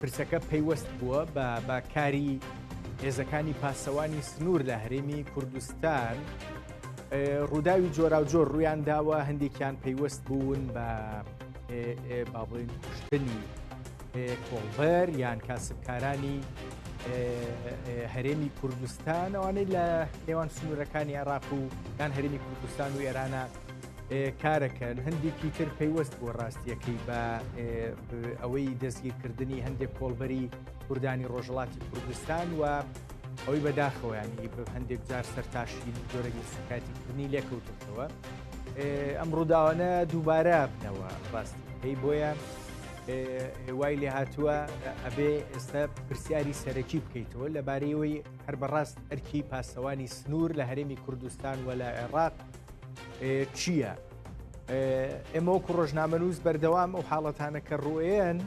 پرسەکە پەیوەست بووە بە بە کاری هێزەکانی پاسەوانی سنوور لە هەرێمی کوردستان. ڕووداوی جۆراوجۆر ڕوویان داوە، هەندێکیان پەیوەست بوون بە با بڵێین کوشتنی کۆڵبەر یان کاسبکارانی هەرێمی کوردستان، ئەوانەی لە نێوان سنوورەکانی عێراق و یان هەرێمی کوردستان و ئێرانە کارەکەن. هەندێکی تر پەیوەست بۆ ڕاستیەکەی بە ئەوەی دەستگیرکردنی هەندێک کۆڵبەری کوردانی ڕۆژهەڵاتی کوردستان و ئەوەی بەداخەوەیانی هەندێک جار سەرتاشین جۆرێک لە سوکایەتیکردنی لێکەوتەوە. ئەم ڕووداوانە دووبارە بنەوە ڕاستیەکەی، بۆیە وای لێ هاتووە ئەبێ ئێستا پرسیاری سەرەکی بکەیتەوە لەبارەیەوەی هەر بەڕاست ئەرکی پاسەوانی سنوور لە هەرێمی کوردستان و لە عێراق چییە؟ ئێمە وەکو ڕۆژنامەنووس بەردەوام ئەو حاڵەتانە کە ڕوئەیەن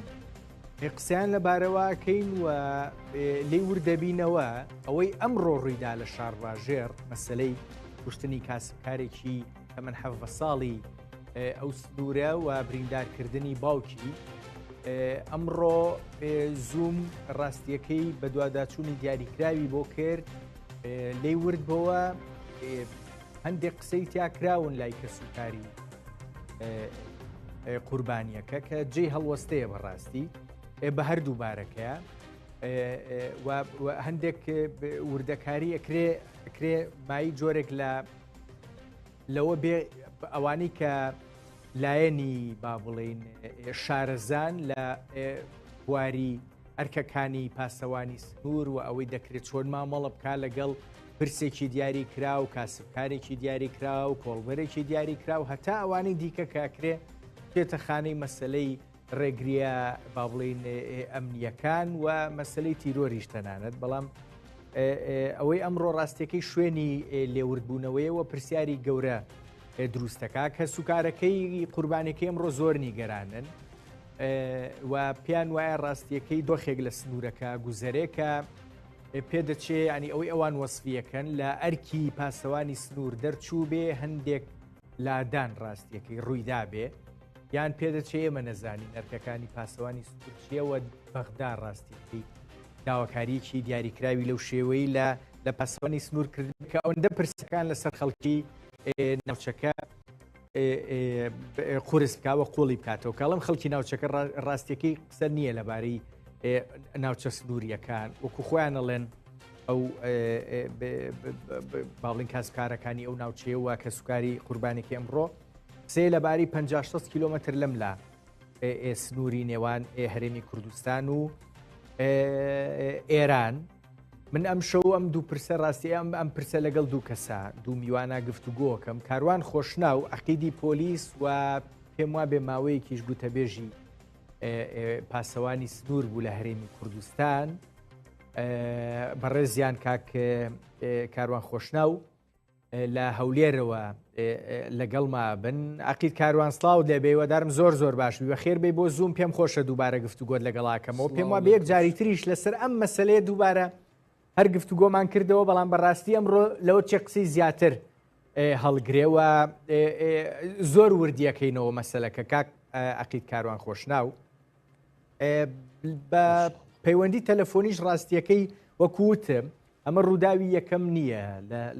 قسەیان لەبارەوەکەین و لێی وردەبینەوە. ئەوەی ئەمڕۆ ڕوویدا لە شارڕاژێڕ، مەسلەی کوشتنی کاسبکارێکی تەمەن 17 ساڵی ئەو سنوورە و بریندارکردنی باوکی، ئەمڕۆ زووم ڕاستیەکەی بەدواداچوونی دیاریکراوی بۆ کرد، لێی ورد بۆوە، هەندێک قسەی تیا کراون لای کەسوکاری قوربانیەکە کە جێی هەڵوەستەیە بەڕاستی بە هەردوو بارەکەیە. هەندێک وردەکاری ئەکرێ ئەکرێ مای جۆرێک لە لەوە بێ ئەوانەی کە لایەنی با بڵین شارەزان لە بواری ئەرکەکانی پاسەوانی سنوور و ئەوەی دەکرێت چۆن مامەڵە بکا لەگەڵ پرسێکی دیاری کرا و کاسبکارێکی دیاری کرا و کۆڵبەرێکی دیاری کرا و هەتا ئەوانەی دیکە کە ئەکرێ بێتە خانەی مەسلەی ڕێگریە با بڵین ئەمنیەکان و مەسلەی تیرۆریش تەنانەت. بەڵام ئەوەی ئەمڕۆ ڕاستیەکەی شوێنی لێوردبوونەوەیەوە پرسیاری گەورە دروستەکە کە سوکارەکەی قوربانەکەی ئەمڕۆ زۆر نیگەرانن و پێیان وایە ڕاستیەکەی دۆخێک لە سنوورەکە گوزەرێکە پێدەچێ ینی ئەوەی ئەوان وەسفیەکەن لە ئەرکی پاسەوانی سنوور دەرچوو بێ، هەندێک لادان ڕاستیەکەی ڕوویدا بێ، یان پێدەچێ ئێمە نەزانین ئەرکەکانی پاسەوانی سنوور چییەوە بەغدا ڕاستیەکەی داواکاریەکی دیاریکراوی لەو شێوەی لە لە پاسەوانی سنوور کرد کە ئەوەندە پرسەکان لەسەر خەڵکی ناوچەکە قورس بکەوە قوڵی بکاتەوە. کاڵم خەڵکی ناوچەکە ڕاستیەکەی قسە نییە لەبارەی ناوچە سنووریەکان وەکو خۆیان ئەڵێن ئەو باڵین کاسبکارەکانی ئەو ناوچەیەوە کە سوکاری قوربانێکی ئەمڕۆ سێ لەبارەی 56 کیلومتر لەم لا سنووری نێوان هەرێمی کوردستان و ئێران. من ئەم شەو ئەم دوو پرسە ڕاستی ئەم ئەم پرسە لەگەڵ دوو کەسە دوو میوانە گفتوگۆکەم، کاروان خۆشناو عەقیدی پۆلیس و پێم وا بێ ماوەیەکیش گوتەبێژی پاسەوانی سنوور بوو لە هەرێمی کوردستان، بەڕێزیان کاک کاروان خۆشناو لە هەولێرەوە لەگەڵما بن. عقید کاروان سڵاو لێ بێ، وەدارم زۆر زۆر باش بی، بەخێر بێ بۆ زووم. پێم خۆشە دووبارە گفتوگۆت لەگەڵاکەمەوە، پێم وا بێ یەک جاری تریش لەسەر ئەم مەسلەیە دووبارە هەر گفتوگۆمان کردەوە، بەڵام بەڕاستی ئەمڕۆ لەوە چێ قسەی زیاتر هەڵگرێوە زۆر وردیەکەینەوە مەسلەکە. کاک عقید کاروان خۆشناو بە پەیوەندی تەلەفۆنیش ڕاستیەکەی وەکووتم ئەمە ڕووداوی یەکەم نییە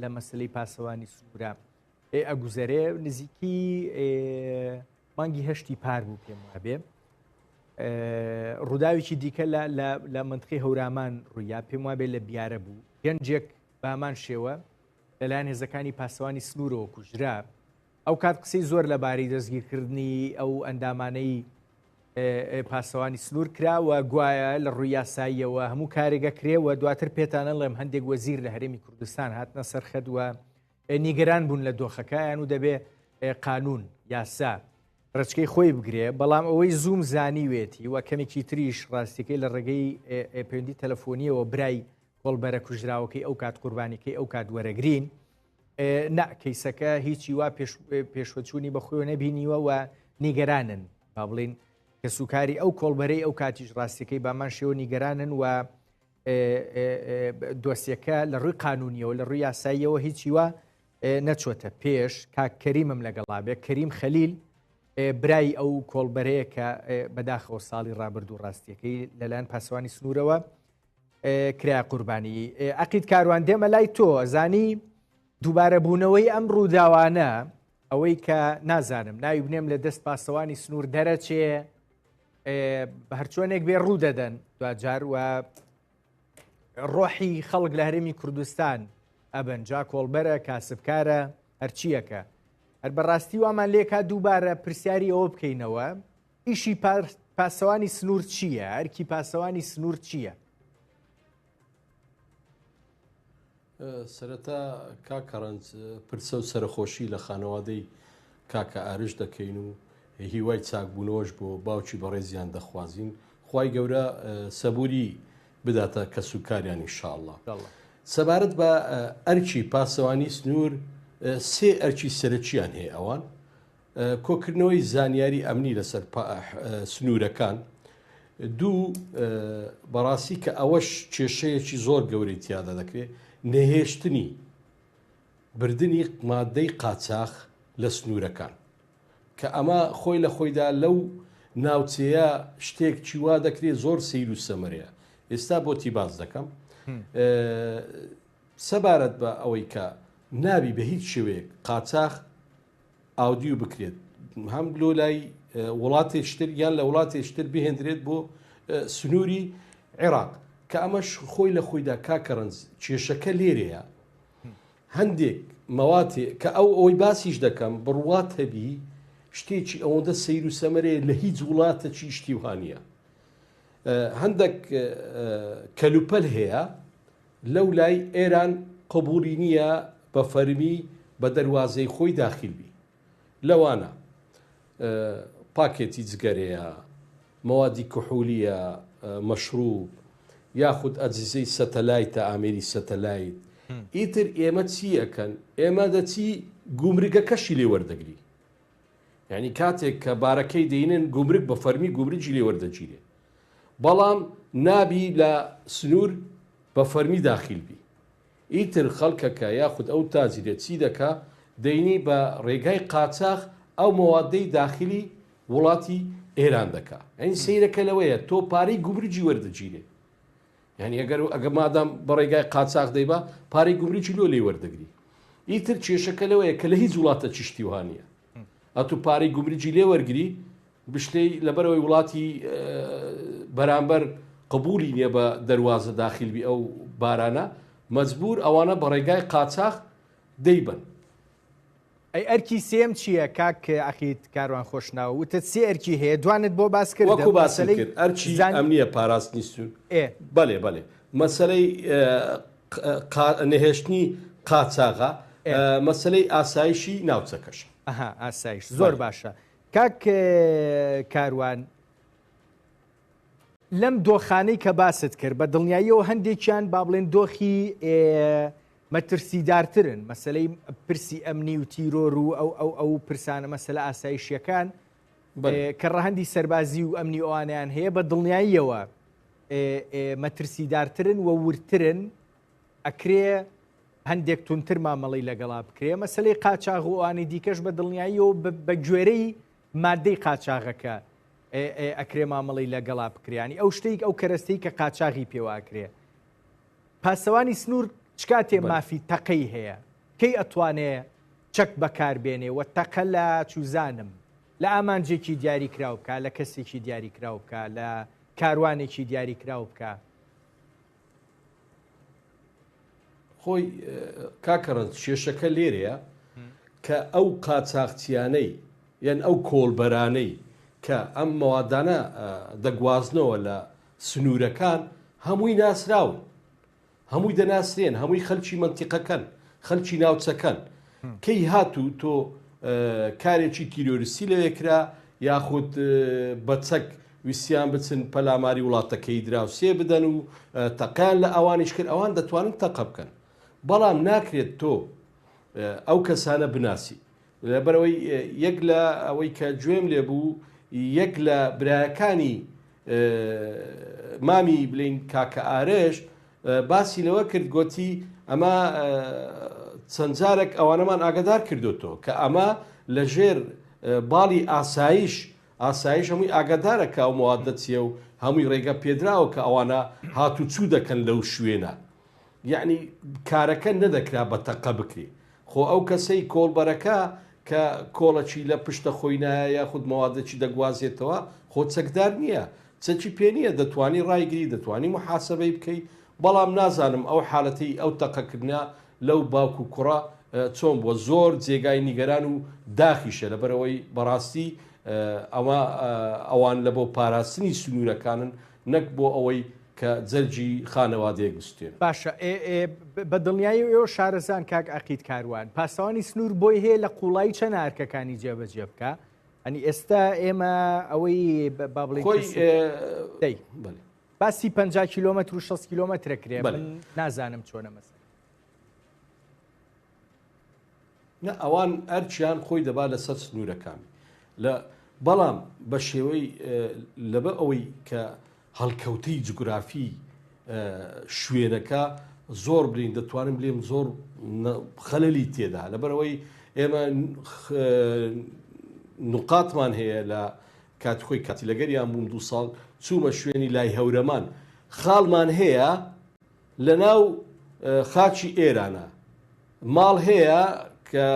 لە مەسلەی پاسەوانی سنوورە ئەگوزەرێ. نزیکی مانگی هەشتی پار بوو پێم وابێ ڕووداوێکی دیکە لە منتقی هەورامان ڕوویا، پێم وابێ لە بیارە بوو، گەنجێک بامان شێوە لەلایەن هێزەکانی پاسەوانی سنوورەوە کوژرا. ئەو کات قسەی زۆر لەبارەی دەستگیرکردنی ئەو ئەندامانەی پاسەوانی سنوور کرا و گوایە لە ڕووی یاساییەوە هەموو کارێک ئەکرێ و دواتر پێتانە ڵێم هەندێک وەزیر لە هەرێمی کوردستان هاتنە سەرخەت و نیگەران بوون لە دۆخەکەیان و دەبێ قانون یاسا ڕچکەی خۆی بگرێ. بەڵام ئەوەی زووم زانیوێتی و کەمێکی تریش ڕاستیەکەی لە ڕێگەی پەیوەندی تەلەفۆنیەوە برای کۆڵبەرە کوژراوەکەی ئەو کات قوربانیەکەی ئەو کات وەرەگرین، نا کەیسەکە هیچی وا پێشوەچوونی بەخۆیەوە نەبینیوە و نیگەرانن، با بڵین کەسوکاری ئەو کۆڵبەرەی ئەو کاتیش ڕاستیەکەی بامان شێوە نیگەرانن و دۆسیەکە لە ڕووی قانونیەوە لە ڕووی یاساییەوە هیچی وا نەچۆتە پێش. کاک کەریمم لەگەڵا بێ، کەریم خەلیل. برای ئەو کۆڵبەرەیە کە بەداخەوە ساڵی ڕابردوو ڕاستیەکەی لەلایەن پاسەوانی سنوورەوە کرا قوربانی. عەقید کاروان دێمە لای تۆ زانی دووبارە بوونەوەی ئەم ڕووداوانە ئەوەی کە نازانم ناوی بنێم لە دەست پاسەوانی سنوور دەرەچێ بە هەرچۆنێک بێ ڕوو دەدەن دوجار و ڕۆحی خەڵک لە هەرێمی کوردستان ئەبن جا کۆڵبەرە کاسبکارە هەرچیەکە هەر بەڕاستی وامان لێکا دووبارە پرسیاری ئەوە بکەینەوە ئیشی پاسەوانی سنوور چییە؟ ئەرکی پاسەوانی سنوور چییە؟ سەرەتا کاک کەڕەنج پرسە و سەرەخۆشی لە خانەوادەی کاکە ئارش دەکەین و هیوای چاکبوونەوەش بۆ باوکی بەڕێزیان دەخوازین خوای گەورە سەبوری بداتە کەسوکاریان ان شاء اللە. سەبارەت بە ئەرکی پاسەوانی سنوور سێ ئەرکی سەرەکیان هەیە ئەوان کۆکردنەوەی زانیاری ئەمنی لەسەر سنوورەکان، دوو بەڕاستی کە ئەوەش کێشەیەکی زۆر گەورەی تیادا دەکرێت نەهێشتنی بردنی مادەی قاچاخ لە سنوورەکان کە ئەمە خۆی لە خۆیدا لەو ناوچەیە شتێک چیوا دەکرێت زۆر سیر و سەمەرەیە ئێستا بۆتی باز دەکەم سەبارەت بە ئەوەی کە نابی بە هیچ شێوەیەک قاچاخ ئاودیو بکرێت هەم لۆ لای وڵاتێکتر یان لە وڵاتێکتر بهێندرێت بۆ سنووری عێراق کە ئەمەش خۆی لە خۆیدا کاکەڕنج کێشەکە لێرەیە هەندێک مەواتێ کە ئەو ئەوەی باسیش دەکەم بڕوات هەبی شتێکی ئەوەندە سەیر و سەمەرەیە لە هیچ وڵاتە چی شتی وهانیە هەندێک کەلوپەل هەیە لەو لای ئێران قبوڵی نییە بە فەرمی بە دەروازەی خۆی داخیل بی. لەوانە، پاکێتی جگەرەیە، مەوادی کحولییە، مەشروب، یاخود ئەجهیزەی سەتەلایتە، ئامێری سەتەلایت. ئیتر ئێمە چی ئەکەن؟ ئێمە دەچی گومرگەکەشی لێ وەردەگری. یانی کاتێک کە بارەکەی دەینن گومرگ بە فەرمی گومرگی لێ وەردەگیرێ. بەڵام نابی لە سنوور بە فەرمی داخیل بی. ئیتر خەڵکەکە یاخود ئەو تاجرە چی دەکا دەینی بە ڕێگای قاچاخ ئەو مەوادەی داخیلی وڵاتی ئێران دەکا. یانی سەیرەکە لەوەیە تۆ پارەی گومرگی وەردەگیرێ. یانی ئەگەر ئەگە مادام بە ڕێگای قاچاخ دەیبا پارەی گومرگی لۆ لێی وەردەگری. ئیتر کێشەکە لەوەیە کە لە هیچ وڵاتەکی شتی وها نییە. ئەتوو پارەی گومرگی لێ وەرگری بشلێی لەبەرئەوەی وڵاتی بەرامبەر قبولی نیە بە دەروازە داخیل بی ئەو بارانە مەجبور ئەوانە بە ڕێگای قاچاخ دەیبەن. ئەی ئەرکی سێیەم چییە کاک عەقید کاروان خۆشناو؟ وتت سێ ئەرکی هەیە دوانت بۆ باس کردم وەکو باسم مەسەلەی کرد ئەرکی زان ئەمنیە پاراستنی سنور ئێ. بەلێ بەلێ مەسەلەی قا نەهێشتنی قاچاغە ئێ. مەسەلەی ئاسایشی ناوچەکەشە. ئەها ئاسایش زۆر بەلێ. باشە کاک کاروان لەم دۆخانەی کە باست کرد بە دڵنیاییەوە هەندێکیان با بڵێن دۆخی مەترسیدارترن مەسلەی پرسی ئەمنی و تیرۆر و ئەو ئەو ئەو پرسانە مەسەلە ئاسایشیەکان کە ڕەهەندی سەربازی و ئەمنی ئەوانیان هەیە بە دڵنیاییەوە مەترسیدارترن و وردترن ئەکرێ هەندێک توندتر مامەڵەی لەگەڵا بکرێ، مەسەلەی قاچاغ و ئەوانەی دیکەش بە دڵنیاییەوە بە گوێرەی مادەی قاچاغەکە ئەکرێ مامەڵەی لەگەڵا بکرێ، یانی ئەو شتەی ئەو کەرەستەی کە قاچاغی پێوە ئەکرێ. پاسەوانی سنوور چ کاتێ مافی تەقەی هەیە؟ کەی ئەتوانێ چەک بەکار بێنێ و تەقە لە چوزانم لە ئامانجێکی دیاریکراو بکا، لە کەسێکی دیاریکراو بکا، لە کاروانێکی دیاریکراو بکا؟ خۆی کاکە ڕەنج کێشەکە لێرەیە کە ئەو قاچاخچیانەی یان ئەو کۆڵبەرانەی کە ئەم مەوادانە دەگوازنەوە لە سنوورەکان هەمووی ناسراون هەمووی دەناسرێن هەمووی خەلکی مەنتیقەکەن خەلکی ناوچەکەن کەی هاتوو تۆ کارێکی تیرۆریستی لەوێ کرا یاخود بە چەک ویستیان بچن پەلاماری وڵاتەکەی دراوسێ بدەن و تەقەیان لە ئەوانیش کرد ئەوان دەتوانن تەقە بکەن بەڵام ناکرێت تۆ ئەو کەسانە بناسی لەبەرەوەی یەک لە ئەوەی کە گوێم لێ بوو یەک لە برایەکانی مامی بلین کاکە ئارش باسی لەوە کرد گۆتی ئەمە چەند جارێک ئەوانەمان ئاگادار کردوتەوە کە ئەمە لەژێر باڵی ئاسایش، ئاسایش هەمووی ئاگادارە کە ئەو مەوادە چیە و هەمووی ڕێگە پێدراوە کە ئەوانە هاتوچوو دەکەن لەو شوێنە. یەعنی کارەکە نەدەکرا بە تەقە بکرێ. خۆ ئەو کەسەی کۆڵبەرەکە کە کۆڵەکی لە پشتە خۆی نایە یاخود مەوادەکی دەگوازێتەوە خۆ چەکدار نییە، چەکی پێ نییە دەتوانی ڕایگری دەتوانی موحاسەبەی بکەی، بەڵام نازانم ئەو حالەتەی ئەو تەقەکردنە لەو باوک و کوڕە چۆن بووە زۆر جێگای نیگەران و داخیشە لەبەرئەوەی بەڕاستی ئەمە ئەوان لە بۆ پاراستنی سنوورەکانن نەک بۆ ئەوەی کە جەرگی خانەوادەیەک بسوتێنن. باشە ئێ ئێ بە دڵنیایی ئێوە شارەزان کاک عەقید کاروان پاسەوانی سنوور بۆی هەیە لە قوڵایی چەند ئەرکەکانی جێبەجێ بکا ئەنی ئێستا ئێمە ئەوەی با بڵێین خۆی کەسێک دەی بەلێ. باسی 50 کیلۆمەتر و 60 کیلۆمەترە کرێ بەلێ. من نازانم چۆنە مەسەلە. نا ئەوان ئەرکیان خۆی دەبا لەسەر سنوورەکان لە بەڵام بە شێوەی لەبە ئەوەی کە هەڵکەوتەی جوگرافی شوێنەکە زۆر بلین دەتوانم بلێم زۆر خەلەلی تێدا لەبەرەوەی ئێمە نقاتمان هەیە لە کاتی خۆی کاتی لەگەریان بووم دو ساڵ چوومە شوێنی لای هەورەمان خاڵمان هەیە لە ناو خاکی ئێرانە ماڵ هەیە کە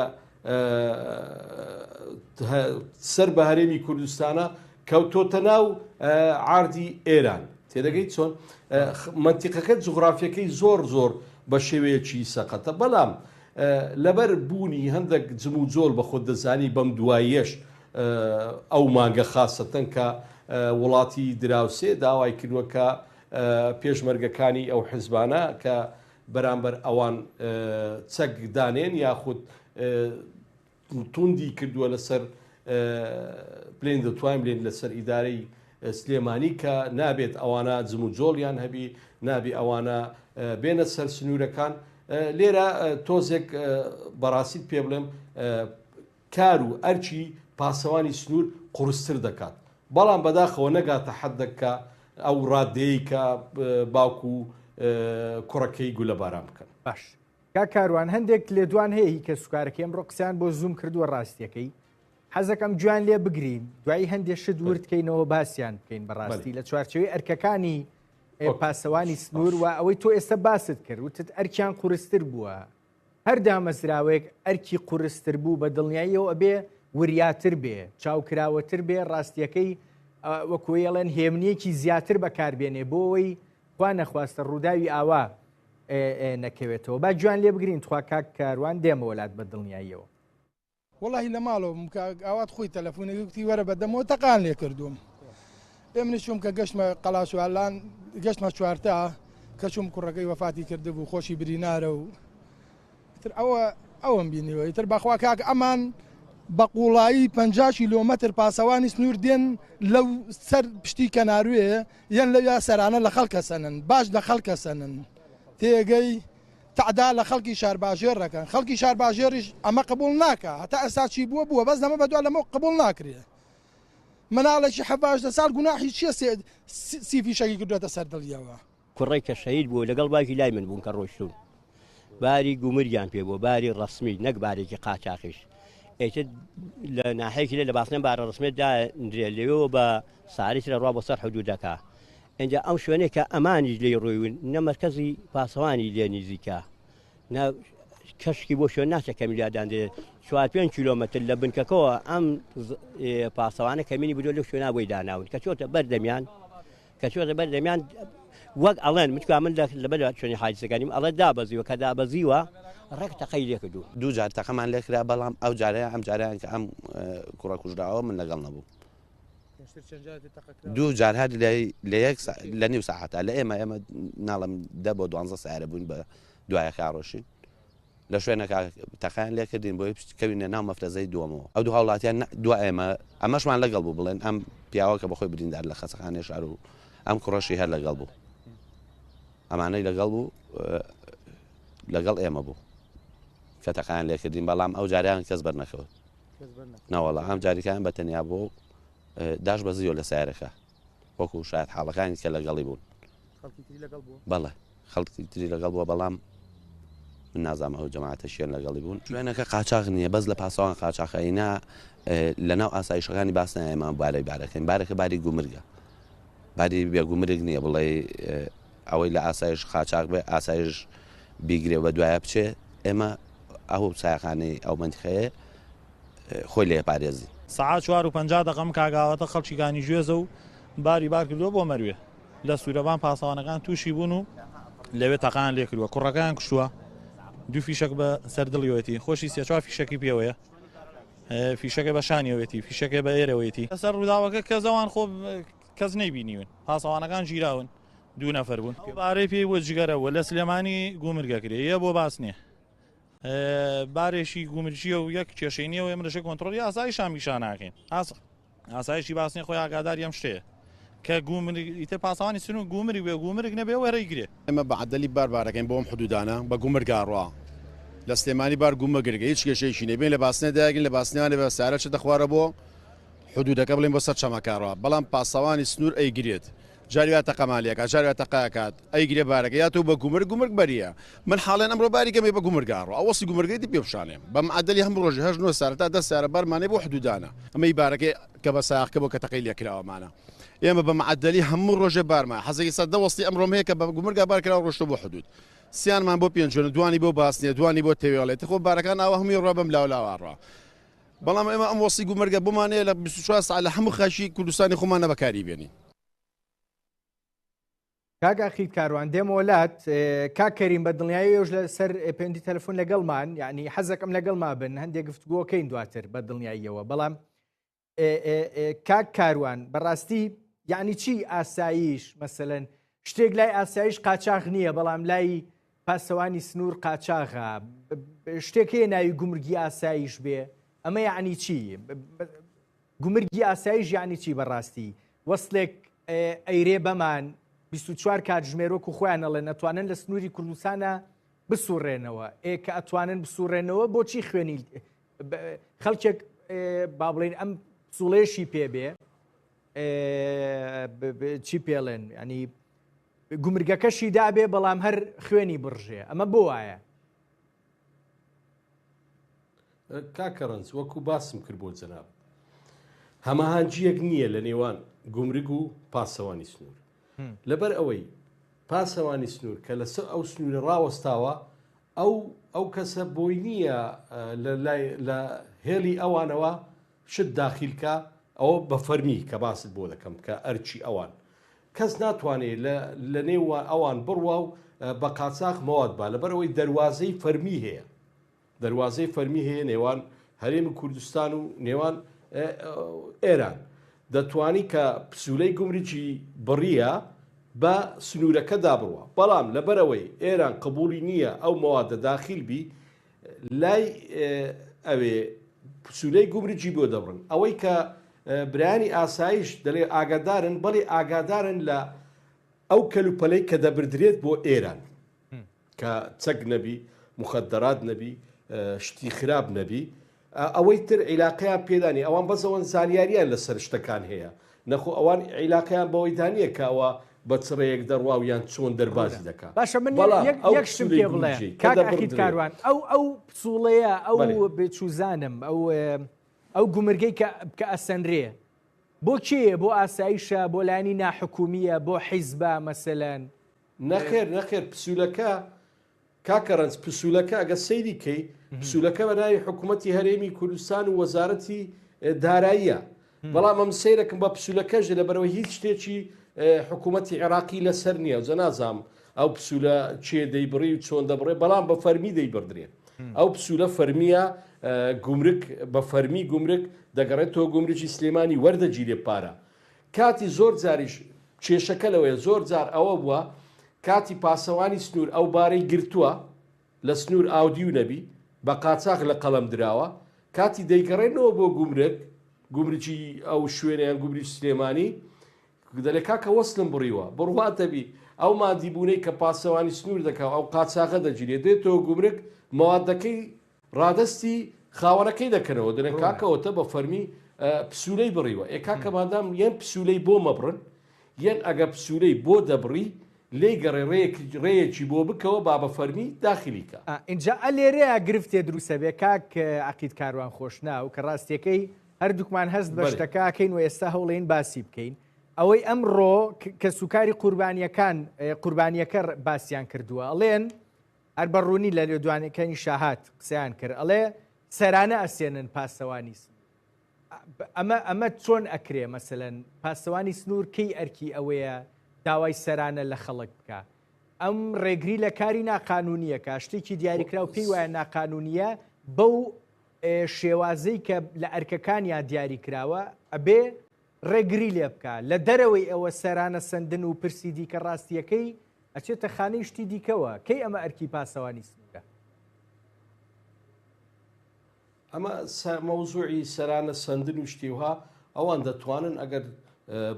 سەر بە هەرێمی کوردستانە کەوتۆتە ناو عاردی ئێران تێدەگەیت چۆن منتیقەکە جوغرافیەکەی زۆر زۆر بە شێوەیەکی سەقەتە بەڵام لەبەر بوونی هەندێک جم و جۆل بە خۆت دەزانی بەم دواییەش ئەو مانگە خاسەتەن کە وڵاتی دراوسێ داوای کردووە کە پێشمەرگەکانی ئەو حزبانە کە بەرامبەر ئەوان چەک دانێن یاخود توندی کردووە لەسەر بلێن دەتوانین بلێن لەسەر ئیدارەی سلێمانی کە نابێت ئەوانە جموجۆڵیان هەبی نابی ئەوانە بێنە سەر سنوورەکان لێرە تۆزێک بەڕاستیت پێ بڵێم کار و ئەرکی پاسەوانی سنوور قورستر دەکات، بەڵام بەداخەوە نەگاتە حەدەک کە ئەو ڕادەیەی کە باوک و کوڕەکەی گولەباران بکەن. باش کاک کاروان هەندێک لێدوان هەیە هی کەسوکارەکەی ئەمڕۆ قسەیان بۆ زووم کردووە ڕاستیەکەی حەزەکەم گوێیان لێ بگرین دوایی هەندێک شت ورد کەینەوە باسیان بکەین بەڕاستی لە چوارچێوەی ئەرکەکانی پاسەوانی سنوور و ئەوەی تۆ ئێستا باست کرد وتت ئەرکیان قورستر بووە هەر دامەزراوەیەک ئەرکی قورستر بوو بە دڵنیاییەوە ئەبێ وریاتر بێ، چاوکراوەتر بێ، ڕاستییەکەی وەکو ئەڵێن هێمنییەکی زیاتر بەکاربێنێ بۆ ئەوەی خوا نەخواستە ڕووداوی ئاوا نەکەوێتەوە. با گوێیان لێ بگرین تخوا کاک کاروان دێمەوە لات بە دڵنیاییەوە. وەڵاهی لە ماڵەوە بووم کاک ئاوات خۆی تەلەفونێکی گوتی وەرە بەدەمەوە تەقان لێ کردووم ئێ منیش چووم کە گەشتمە قەڵاچوالان گەشتمە چوارتا کە چووم کوڕەکەی وەفاتی کردبوو خۆشی برینارە و تر ئەوە ئەوەم بینیوە ئیتر بەخوا کاک ئەمان بە قوڵایی 50 کیلۆمەتر پاسەوانی سنوور دێن لەو سەر پشتی کەناروێ یەن لەویا سەرانە لە خەڵکە سەنن باش لە خەڵکە سەنن تێگەی تەعدا لە خەڵکی شارباژێڕ ئەکەن، خەڵکی شارباژێڕیش ئەمە قبوڵ ناکا، هەتا ئێستا چی بووە بووە، بەس لەمە بەدوا لەمە قبوڵ ناکرێ. مناڵێکی حەڤدە ساڵ گوناحی چییە سی فیشەکی کردووەتە سەر دڵیەوە؟ کوڕەی کە شەهید بوو لەگەڵ باوکی لای من بوون کە ڕۆیشتوون باری گومرگیان پێ بووە باری ڕەسمی نەک بارێکی قاچاخیش ئیتر لە ناحەیەکی لێ لە باسنە بارە ڕسمێت دادرێ لەوێوە بە ساری ترە ڕوا بۆ سەر حدودەکە ئینجا ئەم شوێنەی کە ئەمانیش لێی ڕۆیون نە مەرکەزی پاسەوانی لێ نیزیکە نە کەشکی بۆ شوێن ناچە کەمیلا داندرێت چوار پێنج کیلۆمەتر لە بنکەکەەوە ئەم پاسەوانە کەمینی بدۆ لەو شوێنا بۆی داناون کە چۆتە بەردەمیان کە چۆتە بەردەمیان وەک ئەڵێن متکا من لەبەر شوێنی حاجزەکانیم ئەڵێ دابەزیوە کە دابەزیوە ڕێک تەقەی لێکردو دوو جار تەقەمان لێکرا بەڵام ئەو جارەیە ئەم جارەیان کە ئەم کوڕە کوژراوە من لەگەڵ نەبوو دوو جار هەر لە یەک لە نیو ساعەتا لە ئێمە ئێمە ناڵم دە بۆ دوانزە سیارە بووین بە دوایەکە ڕۆشین لە شوێنەکە تەقیان لێکردین بۆی کەوینە ناو مەفرەزەی دووەمەوە ئەو دوو هاوڵاتیان دو ئێمە ئەمەشمان لەگەڵ بوو بڵێن ئەم پیاوە کە بەخۆی بریندار لە خەسەخانەی شار و ئەم کوڕەشی هەر لەگەڵ بوو ئەمانەی لەگەڵ بوو لەگەڵ ئێمە بوو کە تەقیان لێکردین بەڵام ئەو جاریان کەس بەرنەکەوت نەوەڵا ئەم جاریکان بە تەنیا بۆ داش بەزیۆ لە سیارەکە وەکو شاید حاڵەکانی کە لەگەڵی بوون بەڵێ خەڵکی تری لەگەڵ بووە بەڵام. من نازانم ئەو جەماعەتە شێن لەگەڵی بوون. شوێنەکە قاچاخ نییە بەس لە پاسەوان قاچاخە ئینا لەناو ئاسایشەکانی باس نایە ئێمە بارەی بارەکەین بارەکە باری گومرگە باری بێ گومرگ نییە بڵێ ئەوەی لە ئاسایش قاچاخ بێ ئاسایش بیگرێ بە دوایە بچێ ئێمە ئەو سایەقانەی ئەو مەنتیقەیە خۆی لێ پارێزی. سەعات چوار و 50 دەقەم کاک ئاواتە خەڵکی کانی گوێزە و باری بار کردووە بۆ مەروێ. لە سوورەبان پاسەوانەکان تووشی بوون و لەوێ تەقەیان لێکردووە، کوڕەکەیان کوشتووە، دوو فیشەک بە سەر دڵیەوەتی، خۆشی سێ چوار فیشەکی پێوەیە، فیشەکە بە شانیەوەتی، فیشەکە بە ئێرەوەیەتی. لەسەر ڕووداوەکە کەس ئەوان خۆ کەس نەیبینیون، پاسەوانەکان گیراون، دوو نەفەر بوون. ئەو بارەی پێی بووە جگەرە بووە، لە سلێمانی گومرگە کرێ یە بۆ باس نییە. بارێکی گومرگییە و یەک کێشەی نییە و ئێمە لەژێر کۆنترۆڵی ئاسایشان پیشان ناکەین. ئاسایشی باسنی خۆی ئاگاداری ئەم شتەیە کە گومرگ ئیتر پاسەوانی سنوور گومرگ بێ گومرگ نەبێ وەرەی گرێ. ئێمە بە عەدەلی بار بارەکەین بۆ ئەم حدودانە بە گومرگا ڕوا لە سلێمانی بار گومەگرگە هیچ کێشەیەکی نیە بێن لە باسنێ دایگرین لە باسنیانێ بە سارە چێتە خوارە بۆ حدودەکە بڵێن بۆ سەر چەمەکە ڕوا بەڵام پاسەوانی سنوور ئەیگرێت جاری وا تەقەمان لێ ئەکات جاری وا تەقە ئەکات ئەیگرێ بارەکە یا تۆ بە گومرگ گومرگ بەریە من حاڵێن ئەمڕۆ باری کەمێ بە گومرگا ڕۆ ئەوەسی گومرگەی دی پێ بشانێ بە معەدەلی هەموو ڕۆژێ هەشت نۆ سارە تا دە سارە بارمانێ بۆ حدودانە ئەمەی بارەکەی کە بە سایەقکە بۆ کە تەقەی لێ کراوەمانە ئێمە بە معەدەلی هەموو ڕۆژێ بارمان حەزێکی سەر دە وەستی ئەمڕۆم هەیە کە بە گومرگا بار کراوە ڕۆشتوە بۆ حدود سیانمان بۆ پێنجوێنە دوانی بۆ باسنێ دوانی بۆ تەوێڵێ تخۆ بارەکان ئاوا هەمووی ڕوا بەم لاو لاوە ڕوا بەڵام ئێمە ئەم وەسی گومرگە بۆمان هەیە لە 24 ساعت لە هەموو خاکی کوردستانی خۆمانە بەکاری بێنین. کاک ئەخید کاروان دێمەوە لات کاک کەریم بە دڵنیایی ئێوەش لەسەر پەیوەندی تەلەفۆن لەگەڵمان یعنی حەزەکەم لەگەڵما بن هەندێک گفتوگۆکەین دواتر بە دڵنیاییەوە بەڵام کاک کاروان بەڕاستی یعنی چی ئاساییش مەسەلەن شتێک لای ئاسایش قاچاخ نییە بەڵام لای پاسەوانی سنوور قاچاغە شتێک هەیە ناوی گومرگی ئاسایش بێ ئەمە یعنی چی گومرگی ئاسایش یعنی چی بەڕاستی وەسلێک ئەیرێ بەمان 24 کاتژمێر وەکو خۆیان ئەڵێن ئەتوانن لە سنووری کوردستانە بسوڕێنەوە ئێ کە ئەتوانن بسوڕێنەوە بۆچی خوێنی خەڵکێک با بڵێن ئەم سوڵێشی پێ بێ چی پێڵێن ینی گومرگەکەشی دابێ بەڵام هەر خوێنی بڕژێ ئەمە بۆ وایە کاکە ڕەنج وەکو باسم کرد بۆ جەنابت هەماهەنگییەک نییە لە نێوان گومرگ و پاسەوانی سنوور لەبەر ئەوەی پاسەوانی سنوور کە لەسەر ئەو سنوورە ڕاوەستاوە ئەو ئەو کەسە بۆی نییە لە هێڵی ئەوانەوە شت داخیلکە ئەوە بە فەرمی کە باست بۆ دەکەم کە ئەرچی ئەوان کەس ناتوانێت لە نێوان ئەوان بڕوا و بە قاچاخ مەواد با لەبەرئەوەی دەروازەی فەرمی هەیە دەروازەی فەرمی هەیە نێوان هەرێمی کوردستان و نێوان ئێران دەتوانی کە پسولەی گومرگی بڕیە بە سنوورەکەدا بڕوا بەڵام لەبەرئەوەی ئێران قبوڵی نییە ئەو مەوادە داخیل بی لای ئەوێ پسولەی گومرگی بۆ دەبڕن ئەوەی کە برایانی ئاسایش دەلێ ئاگادارن بەڵێ ئاگادارن لە ئەو کەلوپەلەی کە دەبردرێت بۆ ئێران کە چەک نەبی مخدرات نەبی شتی خراپ نەبی ئەوەی تر عیلاقەیان پێدانی ئەوان بەس ئەوەن زانیاریان لەسەر شتەکان هەیە نەخۆ ئەوان عیلاقەیان بەوەی دانیە کە ئەوە بە چ ڕێیەک دەڕوا و یان چۆن دەربازی دەکا باشە من بەڵام یەک ئەو یەک شتم پسوولەی پێ بڵێ گورجەی کە کاک ئەخید دەبڕدرێ کاروان ئەو ئەو پسوڵەیە ئەو بەڵێ بچوزانم ئەو ئەو گومرگەی کە کە ئەسەنرێ بۆ کێیە بۆ ئاسایشە بۆ لایەنی ناحکومییە بۆ حیزبە مەسەلەن نەخێر نەخێر پسوولەکە کاکە ڕەنج پسولەکە ئەگەر سەیری کەی پسولەکە بە ناوی حکوومەتی هەرێمی کوردستان و وەزارەتی داراییە بەڵام ئەم سەیرەکەم بە پسولەکەش لەبەرەوە هیچ شتێکی حکوومەتی عێراقی لەسەر نییە جە نازانم ئەو پسولە چێ دەیبڕی و چۆن دەبڕێ بەڵام بە فەرمی دەیبڕدرێ ئەو پسولە فەرمیە گومرک بە فەرمی گومرک دەگەڕێتەوە گومرکی سلێمانی وەردەگیرێ پارە کاتی زۆر جاریش کێشەکە لەوەیە زۆر جار ئەوە بووە کاتی پاسەوانی سنوور ئەو بارەی گرتووە لە سنوور ئاودیو نەبی بە قاچاخ لە قەڵەم دراوە کاتی دەیگەڕێنەوە بۆ گومرگ گومرگی ئەو شوێنە یان گومرگی سلێمانی دەلێ کاکە وەسلم بڕیوە بڕوات دەبی ئەو مادیبوونەی کە پاسەوانی سنوور دەکا و ئەو قاچاغە دەگیرێ دێتەوە گومرگ مەوادەکەی ڕادەستی خاوەنەکەی دەکەنەوە دەلێن کاکە ئەوتە بە فەرمی پسولەی بڕیوە ئێ کاکە مادام یەن پسولەی بۆ مەبڕن یەن ئەگە پسولەی بۆ دەبڕی لێی گەڕێ ڕێیەکی بۆ بکەوە با بە فەرمی داخلی کا. ئینجا ئە لێرەیا گرفتێ دروسەبێ کاک عەقید کاروان خۆشناو کە ڕاستیەکەی هەردووکمان هەست بە شتەکە ئەکەین و ئێستا هەوڵێین باسی بکەین ئەوەی ئەمڕۆ کەسوکاری قوربانیەکان قوربانیەکە باسیان کردووە ئەڵێن هەر بە ڕوونی لە لێدوانەکانی شاهات قسەیان کرد ئەڵێ سەرانە ئەسێنن پاسەوانی ئەمە ئەمە چۆن ئەکرێ مەسەلەن پاسەوانی سنوور کەی ئەرکی ئەوەیە داوای سەرانە لە خەڵک بکا ئەم ڕێگری لە کاری ناقانونیەکە شتێکی دیاریکراو پێی وایە ناقانونیە بەو شێوازەی کە لە ئەرکەکانیا دیاری کراوە ئەبێ ڕێگری لێ بکە لە دەرەوەی ئەوە سەرانە سندن و پرسی دیکە ڕاستیەکەی ئەچێتە خانەی شتی دیکەوە کەی ئەمە ئەرکی پاسەوانی سنوورە؟ ئەمە مەوزوعی سەرانە سەندن و شتی وها ئەوان دەتوانن ئەگەر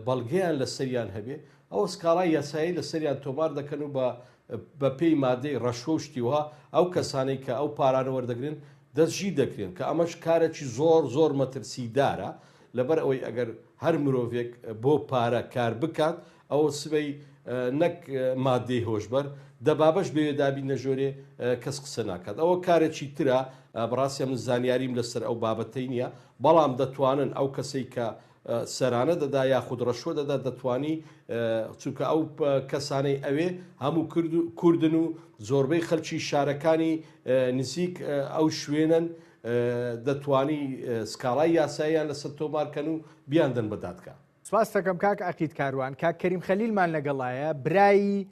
بەڵگەیان لەسەریان هەبێ ئەوە سکاڵای یاسایی لەسەریان تۆمار دەکەن و بە بەپێی مادەی ڕەشوە و شتی وها ئەو کەسانەی کە ئەو پارانە وەردەگرن دەستگیر دەکرێن کە ئەمەش کارێکی زۆر زۆر مەترسیدارە لەبەر ئەوەی ئەگەر هەر مرۆڤێک بۆ پارە کار بکات ئەوە سبەی نەک مادەی هۆشبەر، دەبابەش بەوێ دابینە ژۆرێ کەس قسە ناکات. ئەوە کارێکی ترە، بەڕاستی من زانیاریم لەسەر ئەو بابەتەی نییە، بەڵام دەتوانن ئەو کەسەی کە سەرانە دەدا یاخود ڕەشوە دەدا دەتوانی چونکە ئەو کەسانەی ئەوێ هەموو کوردن و زۆربەی خەلکی شارەکانی نزیک ئەو شوێنەن دەتوانی سکاڵای یاساییان لەسەر تۆمارکەن و بیاندەن بە دادگا. سپاست دەکەم کاک عەقید کاروان. کاک کەریم خەلیلمان لەگەڵایە برای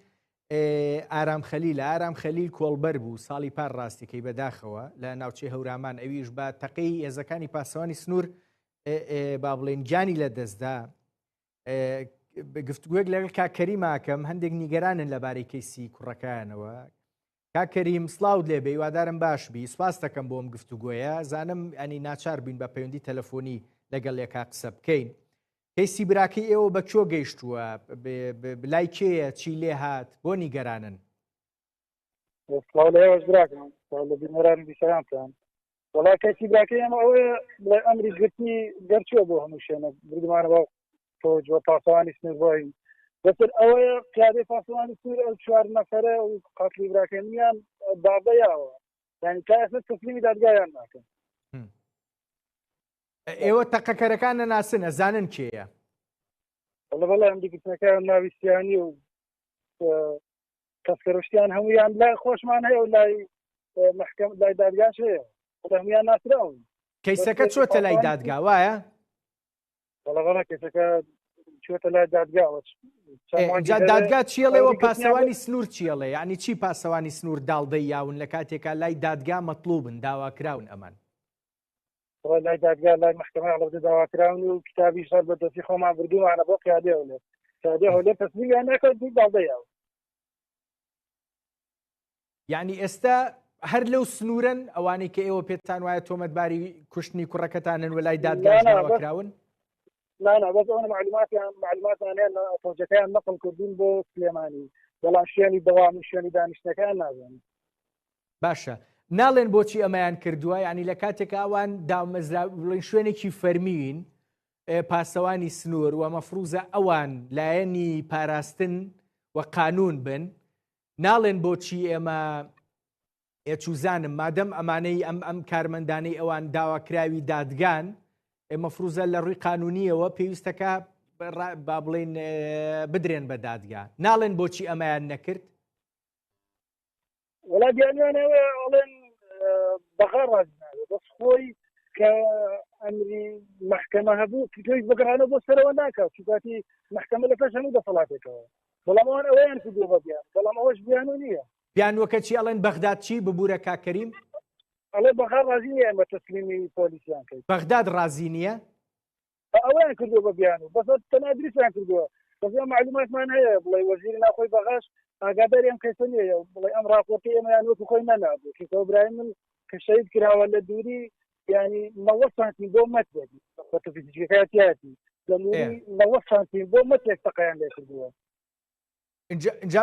ئارام خەلیل ئارام خەلیل کۆڵبەر بوو ساڵی پار ڕاستیەکەی بەداخەوە لە ناوچەی هەورامان ئەویش بە تەقەی هێزەکانی پاسەوانی سنوور با بڵێن گیانی لە دەستدا گفتوگوێک لەگەڵ کاک کەریماکەم هەندێک نیگەرانن لەبارەی کەیسی کوڕەکانەوە کاک کەریم سڵاوت لێبێ هیوادارم باش بی سوپاست دەکەم بۆ ئەم گفتوگۆیە زانم ئەنی ناچار بووین بە پەیوەندی تەلەفۆنی لەگەڵ یەکا قسە بکەین کەیسی براکەی ئێوە بە کوێ گەیشتووە لای کێیە چی لێ هات بۆ نیگەرانن سڵاو لە ئێوەش براکەم سڵاو لە بینەران و بیسەرانتان وەڵا کەسی براکەی ئێمە ئەوەیە بڵێ ئەمری گرتنی دەرچووە بۆ هەموو شوێنە بردمانە بۆ فەوج و پاسەوانی سنوور بۆین بەسەر ئەوەیە قیادەی پاسەوانی سنوور ئەو چوار نەفەرە و قاتلی براکەی منیان داڵدە یاوە یعنی تا ئێستا تەسلیمی دادگایان ناکەن ئێوە تەقەکەرەکان نەناسن ئەزانن کێیە؟ بەڵێ بەڵێ ئەم دیگرتنەکەیان ناوی سیانی و تەسکەرشتیان هەمویان لای خۆشمان هەیە و لای محکەم لای دادگاش هەیە هەمویان ناسراون کەیسەکە چۆتە لای دادگا وایە؟ بەڵێ بەڵێ کەیسەکە چۆتە لای دادگاوە جا دادگا چیەڵێەوە پاسەوانی سنوور چیەڵێ یعنی چی پاسەوانی سنوور داڵدەی یاون لە کاتێکا لای دادگا مەطلوبن داواکراون ئەمان لای دادگا لای محکمە هەڵەبجە داواکراون و کتابیش هەر بە دەستی خۆمان بردوومانە بۆ قیادەی هەولێر قیادەی هەولێر تەسلیمیان ناکات دوو داڵدە یاون یعنی ئێستا هەر لەو سنوورن ئەوانەی کە ئێوە پێتان وایە تۆمەتباری کوشتنی کوڕەکەتانن و لای دادگاش داواکراون لا لا بەس ئەوە معلوماتیان معلوماتیان هەیە فەوجەکەیان نەقل کردوون بۆ سلێمانی بەڵام شوێنی دەوام و شوێنی دانیشتنەکەیان نازانن باشە ناڵێن بۆچی ئەمەیان کردووە یعنی لە کاتێک ئەوان دامەزرا بڵێن شوێنێکی فەرمیین پاسەوانی سنوور و مەفروزە ئەوان لایەنی پاراستن و قانون بن ناڵێن بۆچی ئێمە چوزانم مادەم ئەمانەی ئەم ئەم کارمەندانەی ئەوان داواکراوی دادگان مەفروزە لە ڕووی قانونیەوە پێویستەکە با بڵین بدرێن بە دادگا ناڵێن بۆچی ئەمەیان نەکرد وڵا بیانیان ئەوەیە ئەڵێن بەغا ڕازی نابێت بەس خۆی کە ئەمری محکەمە هەبوو پێویست بەگەڕانەوە بۆ سەرەوە ناکات چونکاتی محکەمە لە پێش هەموو دەسەڵاتێکەوە بەڵام ئەوان ئەوەیان کردووە بە بیان بەڵام ئەوەش بیانو نییە بیانوەکە چی ئەڵێن بەغداد چی ببوورە کاک کەریم ئەڵێ بەغا ڕازی نییە ئێمە تەسلیمی پۆلیسیان کەین بەغداد ڕازی نییە ئەوەیان کردووە بە بیانوو بەس تەنها دروستیان کردووە بەس ئێمە معلوماتمان هەیە بڵێ وەزیری ناوخۆی بەغاش ئاگاداری ئەم کەیسە نییە بڵێ ئەم راپۆرتی ئێمەیان وەکو خۆی نەنابوو چونکە برای من کە شەهید کراوە لە دووری ینی 90 سانتیم بۆ مەترێک خۆتە فیزیکەکەیەتی لە دووری 90 سانتیم بۆ مەترێک تەقەیان لێ کردووە جا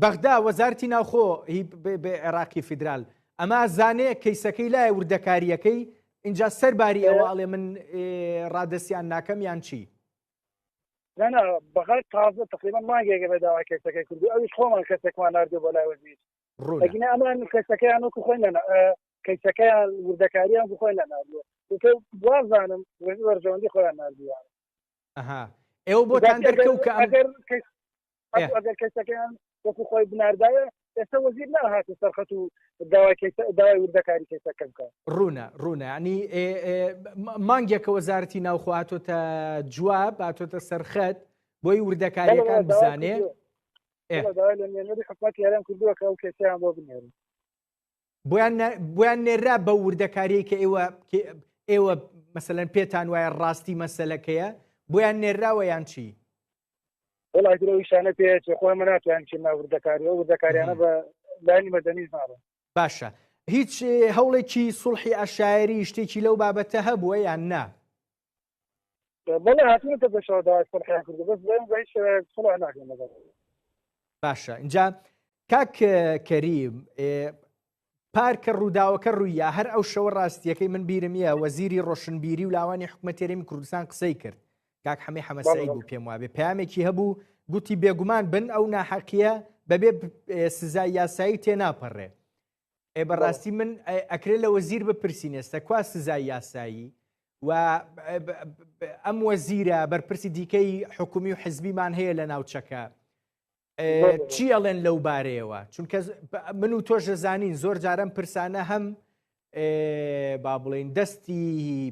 بەغدا وەزارتی ناوخۆ هی عێراقی فیدرال ئەمە زانێ کەیسەکەی لای وردەکاریەکەی اینجا سەرباری ئەوە ئەڵێ من ڕادەستیان ناکەم یان چی؟ نا نا بەغای تازە تقریبا مانگێکە بە داوای کەسەکەی کردو ئەویش خۆمان کەسێکمان ناردو بۆ لای وەزیر ڕوونە ئەگینا ئەمان کەسەکەیان وەکو خۆی نەنا کەیسەکەیان وردەکاریان بۆ خۆی نەناردووە وتە وازانم وەزیر بەرژەوەندی خۆیان ناردووە ئەها ئێوە بۆتان دەرکەوت کە ئەم ئەگەر کەس ئەگەر کەسەکەیان وەکو خۆی بناردایە ئێستا وەزیر ناهاتە سەرخەت و داوای داوای وردەکاری کەیسەکە بکە ڕوونە ڕوونە ینی مانگێکە وەزارەتی ناوخۆ هاتۆتە جواب هاتۆتە سەرخەت بۆی وردەکاریەکان بزانێ داوای لە نوێنەری حکومەتی هەرێم کردووە کە ئەو کەسیان بۆ بنێرن بۆیان بۆیان نێرا بە وردەکاریی کە ئێوە ئێوە مەسەلەن پێتان وایە ڕاستی مەسەلەکەیە بۆیان نێراوە یان چی؟ وڵای درۆ ئیشانە پێچێ خۆی من ناتوانین چی ناو وردەکاری ئەو وردەکاریانە بە لایەنی مەدەنیش ناڕۆن. باشە هیچ هەوڵێکی سوڵحی عەشایەری شتێکی لەو بابەتە هەبووە یان نا؟ بەڵێ هاتوونەتە پێشەوە داوای سوڵحیان کردو بەس بەم بە هیچ شێوەیەک سوڵح ناکەن لەگەڵ. باشە اینجا کاک کەریم پار کە ڕووداوەکە ڕوویا هەر ئەو شەوە ڕاستیەکەی من بیرم یە وەزیری ڕۆشنبیری و لاوانی حکومەتی هەرێمی کوردستان قسەی کرد کاک حەمەی حەمە سەعید بوو پێم وابێ پەیامێکی هەبوو گوتی بێگومان بن ئەو ناحەقیە بەبێ سزای یاسایی تێناپەڕێ ئێ بەڕاستی من ئەکرێ لە وەزیر بپرسین ئێستا کوا سزای یاسایی و ئەم وەزیرە بەرپرسی دیکەی حکومی و حزبیمان هەیە لە ناوچەکە چی ئەڵێن لەو بارەیەوە چونکە من و تۆش دەزانین زۆر جارم پرسانە هەم با بڵین دەستی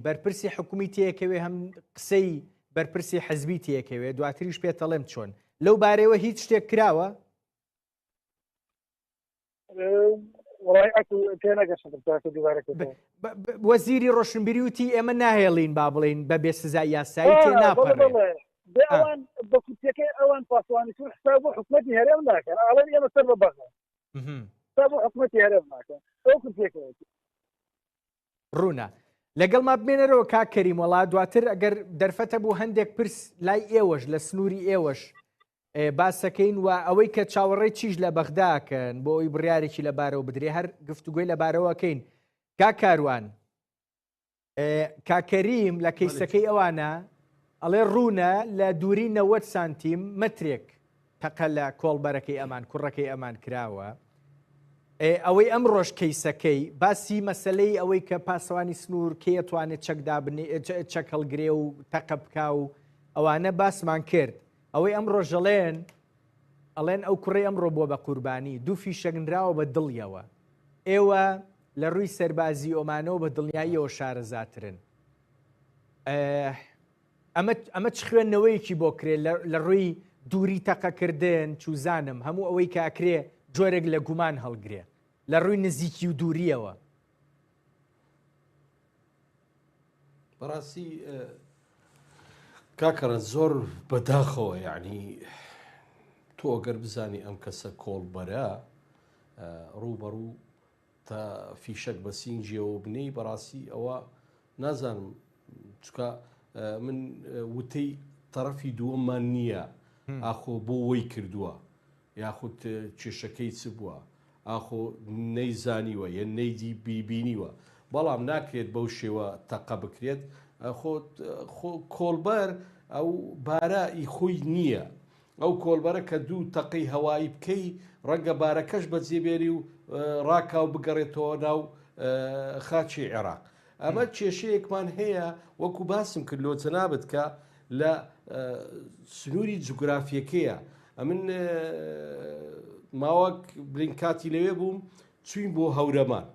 بەرپرسی حکومی تێکەوێ هەم قسەی بەرپرسی حزبی تێکەوێ دواتریش پێتەڵێم چۆن لەو بارەیەوە هیچ شتێک کراوە وەزیری ڕۆشنبیری وتی ئێمە ناهێڵین با بڵین بە بێ سزای یاسایی تێ ناپەڕێ ئەوان بە کورتەکەی ئەوان پاسوانی سوور حساب بۆ حکومەتی هەرێم ناکەن ئاڵێن ئێمە سەر بە بەغدا حساب بۆ حکومەتی هەرێم ناکەن ئەو کورتەکەیەتی ڕوونە لەگەڵ ما بمێنەرەوە کاک کەریم وەڵا دواتر ئەگەر دەرفەتە بوو هەندێک پرس لای ئێوەش لە سنووری ئێوەش باسەکەین و ئەوەی کە چاوەڕێی چیش لە بەغداکەن بۆ ئەوی بڕیارێکی لەبارەوە بدرێ هەر گفتوگۆی لەبارەوەکەین کاک کاروان کاک کەریم لە کەیسەکەی ئەوانە ئەڵێ ڕوونە لە دووری 90 سانتیم مەترێک تەقە لە کۆڵبەرەکەی ئەمان کوڕەکەی ئەمان کراوە ئەوەی ئەمڕۆش کەیسەکەی باسی مەسلەی ئەوەی کە پاسەوانی سنوور کێ توانێت چەک دابنێ چەک هەڵگرێ و تەقە بکا و ئەوانە باسمان کرد ئەوەی ئەمڕۆ ژەڵێن ئەڵێن ئەو کوڕەی ئەمڕۆ بووە بە قوربانی دوو فیشەک نراوە بە دڵیەوە ئێوە لە ڕووی سەربازی ئۆمانەوە بە دڵنیاییەوە شارەزاترن ئەمە ئەمە چ خوێندنەوەیەکی بۆ کرێ لە ڕووی دووری تەقەکردن چوزانم هەموو ئەوەی کە ئەکرێ جۆرێک لە گومان هەڵگرێ لە ڕووی نزیکی و دووریەوە بەڕاستی کاکەڕە زۆر بەداخەوە یعنی تۆ ئەگەر بزانی ئەم کەسە کۆڵبەرە ڕووبەڕوو تا فیشەک بە سینگیەوە بنێی بەڕاستی ئەوە نازانم چکە من وتەی تەرەفی دووەممان نییە ئاخۆ بۆ وەی کردووە یاخود کێشەکەی چ بووە ئاخۆ نەیزانیوە یە نەیدی بیبینیوە بەڵام ناکرێت بەو شێوە تەقە بکرێت خۆ خۆ کۆڵبەر ئەو بارە ئی خۆی نییە ئەو کۆڵبەرە کە دوو تەقەی هەوایی بکەی ڕەنگە بارەکەش بەجێ بێری و ڕاکا و بگەڕێتەوە ناو خاکی عێراق ئەمە کێشەیەکمان هەیە وەکو باسم کرد لۆ جەنابت کە لە سنووری جوگرافیەکەیە ئەمن ماوەک بلین کاتی لەوێ بووم چوین بۆ هەورەمان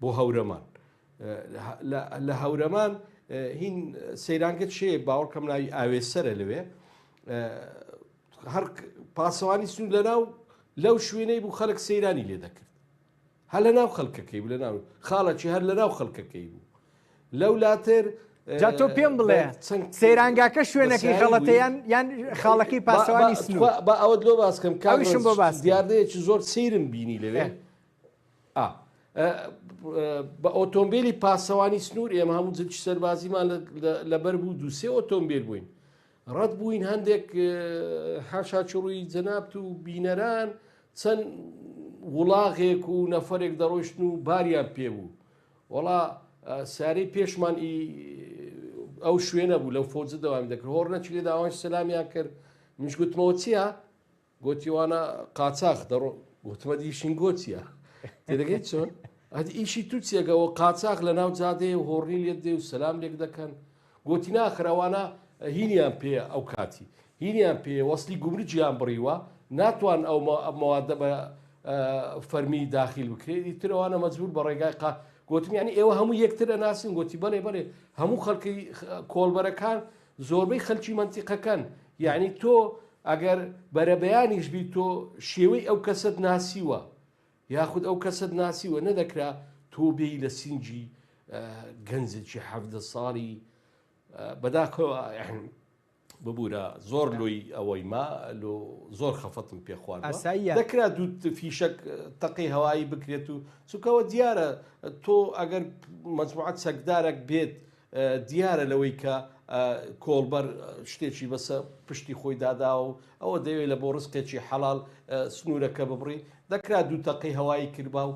بۆ هەورەمان لە هەورەمان هین سەیرانگە چێ باوەڕکەم ناوی ئاوێسەرە لەوێ هەر پاسەوانی سنوور لەناو لەو شوێنەی بوو خەڵک سەیرانی لێ دەکرد هەر لە ناو خەڵکەکەی بوو لە ناو خاڵەکی هەر لە ناو خەڵکەکەی بوو لەو لاتر جا تۆ پێم بڵێ سەیرانگاکە شوێنەکەی غەڵەتە یان یان خاڵەکەی پاسەوانی سنوور با ئەوەت لۆ باسکەم کاویشم بۆ باس دیاردەیەکی زۆر سەیرم بینی لەوێ بە ئۆتۆمبیلی پاسەوانی سنوور ئێمە هەموو جلکی سەربازیمان لەبەر بوو دووسێ ئۆتۆمبیل بووین ڕەت بووین هەندێک حاشا چڕووی جەنابت و بینەران چەند وڵاغێک و نەفەرێک دەڕۆیشتن و باریان پێ بوو وەڵا سارەی پێشمان ئی. ئەو شوێنە بوو لەو فەوجە دەوامی دەکرد هۆڕنەکی لێ داوانش سەلامیان کرد منیش گوتمەوە چییە؟ گۆتی وانە قاچاخ دەڕۆ گوتمە دیشین گۆ چییە؟ تێدەگەیت چۆن؟ ئەدی ئیشی تو چیەگەوە قاچاخ لە ناو جادەیە و هۆڕنی لێت دێ و سەلام لێک دەکەن گۆتی ناخر ئەوانە هینیان پێیە ئەو کاتی هینیان پێیە وەسلی گومرگیان بڕیوە ناتوان ئەو مەوادە بە فەرمی داخیل بکرێت ئیتر ئەوانە مەجبور بە ڕێگای قا گوتم یعنی ئێوە هەموو یەکتر ئەناسن گوتی بەڵێ بەڵێ هەموو خەڵکی کۆڵبەرەکان زۆربەی خەلکی مەنتیقەکەن یعنی تۆ ئەگەر بەرەبەیانیش بی تۆ شێوەی ئەو کەسەت ناسیوە یاخود ئەو کەسەت ناسیوە نەدەکرا تۆ بێی لە سینگی گەنجێکی حەڤدە ساڵی بەداخەوە ببوورە زۆر لۆی ئەوەی ما لۆ زۆر خەفەتم پێ خوارد دەکرا دوو فیشەک تەقی هەوایی بکرێت و چونکەوە دیارە تۆ ئەگەر مەجموعە چەکدارێک بێت دیارە لەوەی کە کۆڵبەر شتێکی بەسە پشتی خۆی داداوە و ئەوە دەیەوێت لە بۆ ڕزقێکی حەڵاڵ سنوورەکە ببڕی، دەکرا دوو تەقەی هەوایی کردبا و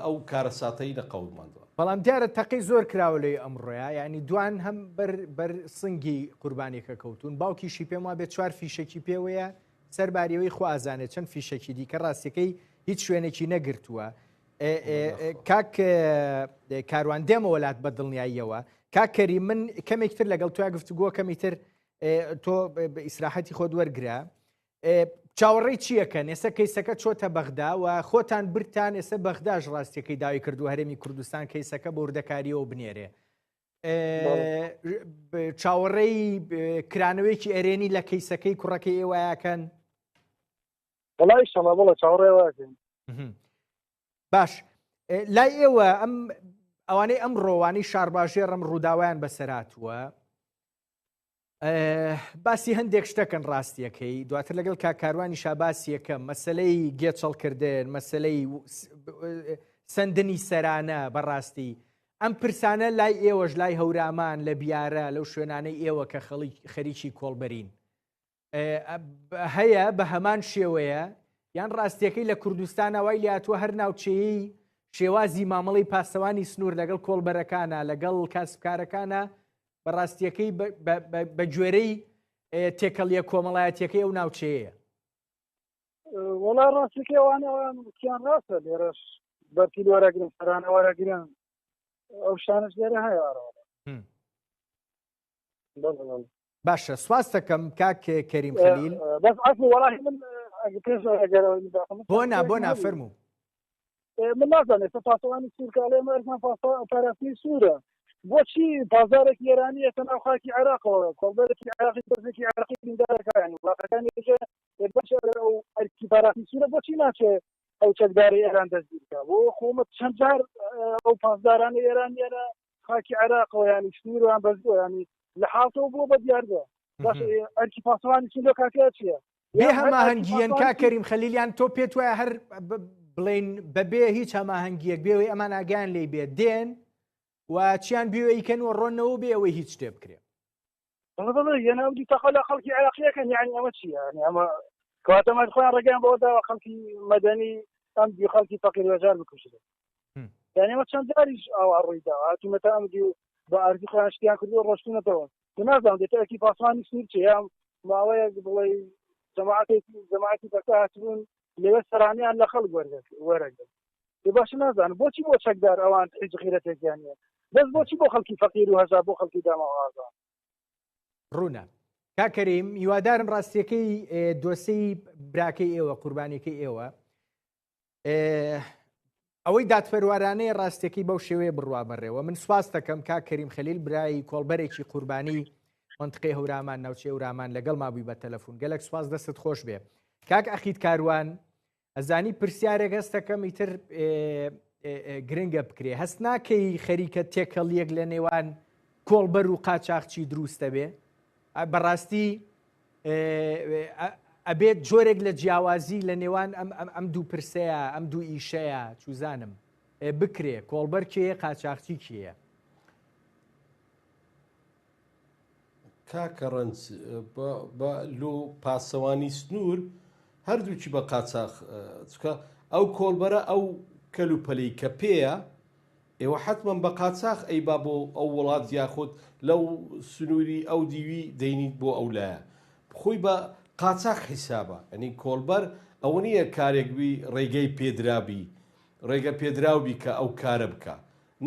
ئەو کارەساتەی نەقەوماندبا. بەڵام دیارە تەقەی زۆر کراوە لەوی ئەمڕۆیا، یانی دوان هەم بەر بەر سنگی قوربانیەکە کەوتوون، باوکیشی پێم وابێ چوار فیشەکی پێوەیە، سەرباری ئەوەی خوا ئەزانێ چەند فیشەکی دیکە، ڕاستیەکەی هیچ شوێنێکی نەگرتووە. کاک کاروان دێمەوە لات بە دڵنیاییەوە کاک کەریم من کەمێک تر لەگەڵ تۆیا گفتوگۆ کەمی تر تۆ ئیسراحەتی خۆت وەرگرە چاوەڕێی چیەکەن ئێستا کەیسەکە چۆتە بەغدا و خۆتان برتان ئێستا بەغداش ڕاستیەکەی داوی کردو هەرێمی کوردستان کەیسەکە بۆ وردەکاریەوە بنێرێ چاوەڕێی کرانەوەیەکی ئەرێنی لە کەیسەکەی کوڕەکەی ئێوەیەکەن وەڵا ئیشەڵا بەڵێ چاوەڕێ واکەین. باش لای ئێوە ئەم ئەوانەی ئەم ڕۆوانی شارباژێڕم ڕووداویان بەسەراتووە باسی هەندێک شتەکەن ڕاستیەکەی دواتر لەگەڵ کاکاروانی شاباسیەکە مەسلەی گێچەڵکردن مەسلەی سندنی سەرانە بەڕاستی ئەم پرسانە لای ئێوەش لای هەورامان لە بیارە لەو شوێنانەی ئێوە کە خەریکی کۆڵبەرین هەیە بە هەمان شێوەیە یان ڕاستیەکەی لە کوردستانە وای لاتوە هەر ناوچەیەی شێوازی مامەڵی پاسەوانی سنوور لەگەڵ کۆڵبەرەکانە لەگەڵ کاسبکارەکانە بە ڕاستیەکەی بە گوێرەی تێکەڵیە کۆمەڵایەتیەکەی ئەو ناوچەیە. وەڵا ڕاستیەکەی ئەوانە ئەوان وتیان ڕاستە لێرەش بەرتیل وەرەگرن سەرانە وەرەگرن ئەو شتانەش لێرە هەیە ئارەوە. باشە سواس دەکەم کاک کەریم خەلیل بەس عەفو وەڵاهی من پێش ئەگەر بۆ نا بۆ نا فەرموو من نازانم ئێستا پاسەوانی سوور کە ئەڵێ مەرزان پاراستنی سوورە بۆچی پازارێکی ئێرانی یەتە ناو خاکی عێراقەوە کۆڵبەرێکی عێراقی بەزێکی عێراقی بریندارەکانی وڵاتەکانی بەش ئەو ئەرکی پاراستنی سوورە بۆچی ناچێ ئەو چەکداری ئێران دەستگیر بکە بۆ خۆمە چەند جار ئەو پاسدارانی ئێرانیانە خاکی عێراقەوە ینی سنووریان بەزووە ینی لە حاڵتەوە بۆ بە دیاردە باش ئەرکی پاسەوانی سنوور لەو کاتەیە چییە؟ بێ هەماهەنگییەن کاک کەریم خەلیلیان تۆ پێت وایە هەر بڵێن بەبێ هیچ هەماهەنگییەک بێ ئەوەی ئەمان ئاگایان لێی بێت دێن و چیان بوێ ئەیکەن و ڕۆنەوە بێ ئەوەی هیچ شتێ بکرێ. بەڵێ بەڵێ یەنە ئەو دوو تەقە لە خەڵکی عێراقیەکەن یعنی ئەمە چییە یعنی ئەمە کەواتە مەر خۆیان ڕێگەیان بەوە داوە خەڵکی مەدەنی ئەم دوو خەڵکی فەقیر وەژار بکوژرێت یعنی ئەمە چەند جاریش ئاوا ڕووی داوە هاتوونەتە ئەم دوو بە ئارزی خۆیان شتیان کردووە ڕۆشتونەتەوە تو نازانم دێتە ئەرکی پاسەوانی سنوور چیە یان ماوەیەک بڵێ جەماعەتێکی جەماعەتی بەکە هاتبوون لەوێ سەرانیان لە خەڵک وەرەگرت ئێ باشە نازانم بۆچی بۆ چەکدار ئەوان هیچ غیرەتێکیان نییە بەس بۆچی بۆ خەڵکی فەقیر و هەژار بۆ خەڵکی داما و ئازا ڕوونە کاک کەریم هیوادارم ڕاستیەکەی دۆسەی براکەی ئێوە قوربانیەکەی ئێوە ئەوەی دادپەروارانەیە ڕاستیەکەی بەو شێوەیە بڕوا بەڕێوە من سواز دەکەم کاک کەریم خەلیل برای کۆڵبەرێکی قوربانی منطقەی هەورامان ناوچەی هەورامان لەگەڵ مابووی بە تەلەفۆن گەلک سواز دەستت خۆش بێ کاک ئەخید کاروان ئەزانی پرسیارێک هەستەکەم ئیتر گرنگە بکرێ هەست ناکەی خەریکە تێکەڵیەک لە نێوان کۆڵبەر و قاچاخچی دروستە بێ بەڕاستی ئەبێت جۆرێک لە جیاوازی لە نێوان ئەم ئەم ئەم دوو پرسەیە ئەم دوو ئیشەیە چوزانم بکرێ کۆڵبەر کێیە قاچاخچی کێیە؟ کاکە ڕەنج بە لۆ پاسەوانی سنوور هەردووکی بە قاچاخ چکە ئەو کۆڵبەرە ئەو کەلوپەلی کە پێیە. ئێوە حەتمەن بە قاچاخ ئەیبا بۆ ئەو وڵات یاخود لەو سنووری ئەو دیوی دەینیت بۆ ئەو لایە. خۆی بە قاچاخ حیسابە. یانی کۆڵبەر ئەوە نییە کارێک بی ڕێگەی پێدرابی ڕێگە پێدراو بی کە ئەو کارە بکا.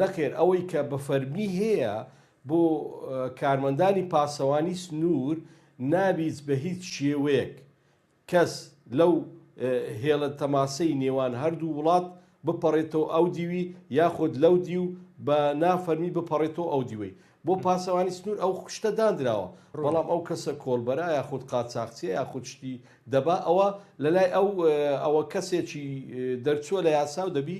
نەخێر ئەوەی کە بە فەرمی هەیە بۆ کارمەندانی پاسەوانی سنوور نابیت بە هیچ شێوەیەک کەس لەو هێڵە تەماسەی نێوان هەردوو وڵات بپەڕێتەوە ئەو دیوی یاخود لەو دیو بە نا فەرمی بپەڕێتەوە ئەو دیوەی. بۆ پاسەوانی سنوور ئەو شتە داندراوە، بەڵام ئەو کەسە کۆڵبەرە یاخود قاچاخچیە یاخود شتی دەبا ئەوە لەلای ئەو ئەوە کەسێکی دەرچووە لە یاسا و دەبی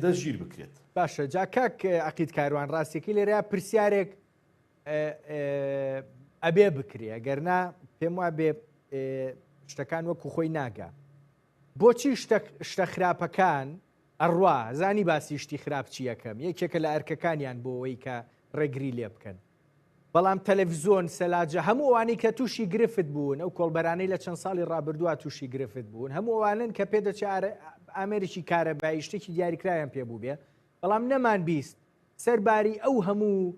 دەستگیر بکرێت. باشە جا کاک عەقید کاروان ڕاستیەکەی لێرەیا پرسیارێک ئەبێ بکرێ گەر نا پێم وا بێ شتەکان وەکو خۆی ناگا بۆچی شتە خراپەکان ئەڕوا زانی باسی شتی خراپ چیەکەم یەکێکە لە ئەرکەکانیان بۆ ئەوەی کە ڕێگری لێ بکەن بەڵام تەلەڤزیۆن سەلاجە هەموو ئەوانەی کە تووشی گرفت بوون ئەو کۆڵبەرانەی لە چەند ساڵی ڕابردووە تووشی گرفت بوون هەموو ئەوانن کە پێدەچێت ئامێرێکی کارەبایی شتێکی دیاریکراویان پێ بوو بێ بەڵام نەمان 20 سەرباری ئەو هەموو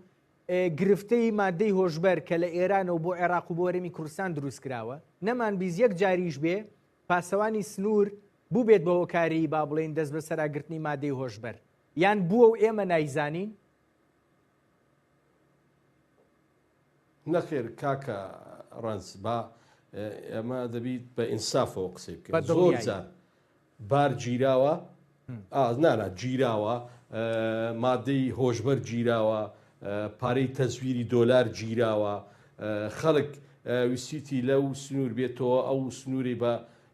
گرفتەی مادەی هۆشبەر کە لە ئێرانەوە بۆ عێراق و بۆ هەرێمی کوردستان دروست کراوە، نەمان 20 یەک جاریش بێ پاسەوانی سنوور بووبێت بە هۆکاری با بڵێین دەستبەسەراگرتنی مادەی هۆشبەر، یان بووە و ئێمە نایزانین؟ نەخێر کاکە ڕەنج با ئێمە دەبیت بە ئینسافەوە قسەی بە بکەین زۆر دڵنیایی. جار بار گیراوە ئا نانا گیراوە مادەی هۆشبەر گیراوە پارەی تەزویری دۆلار گیراوە خەڵک ویستیتی لەو سنوور بێتەوە ئەو سنووری بە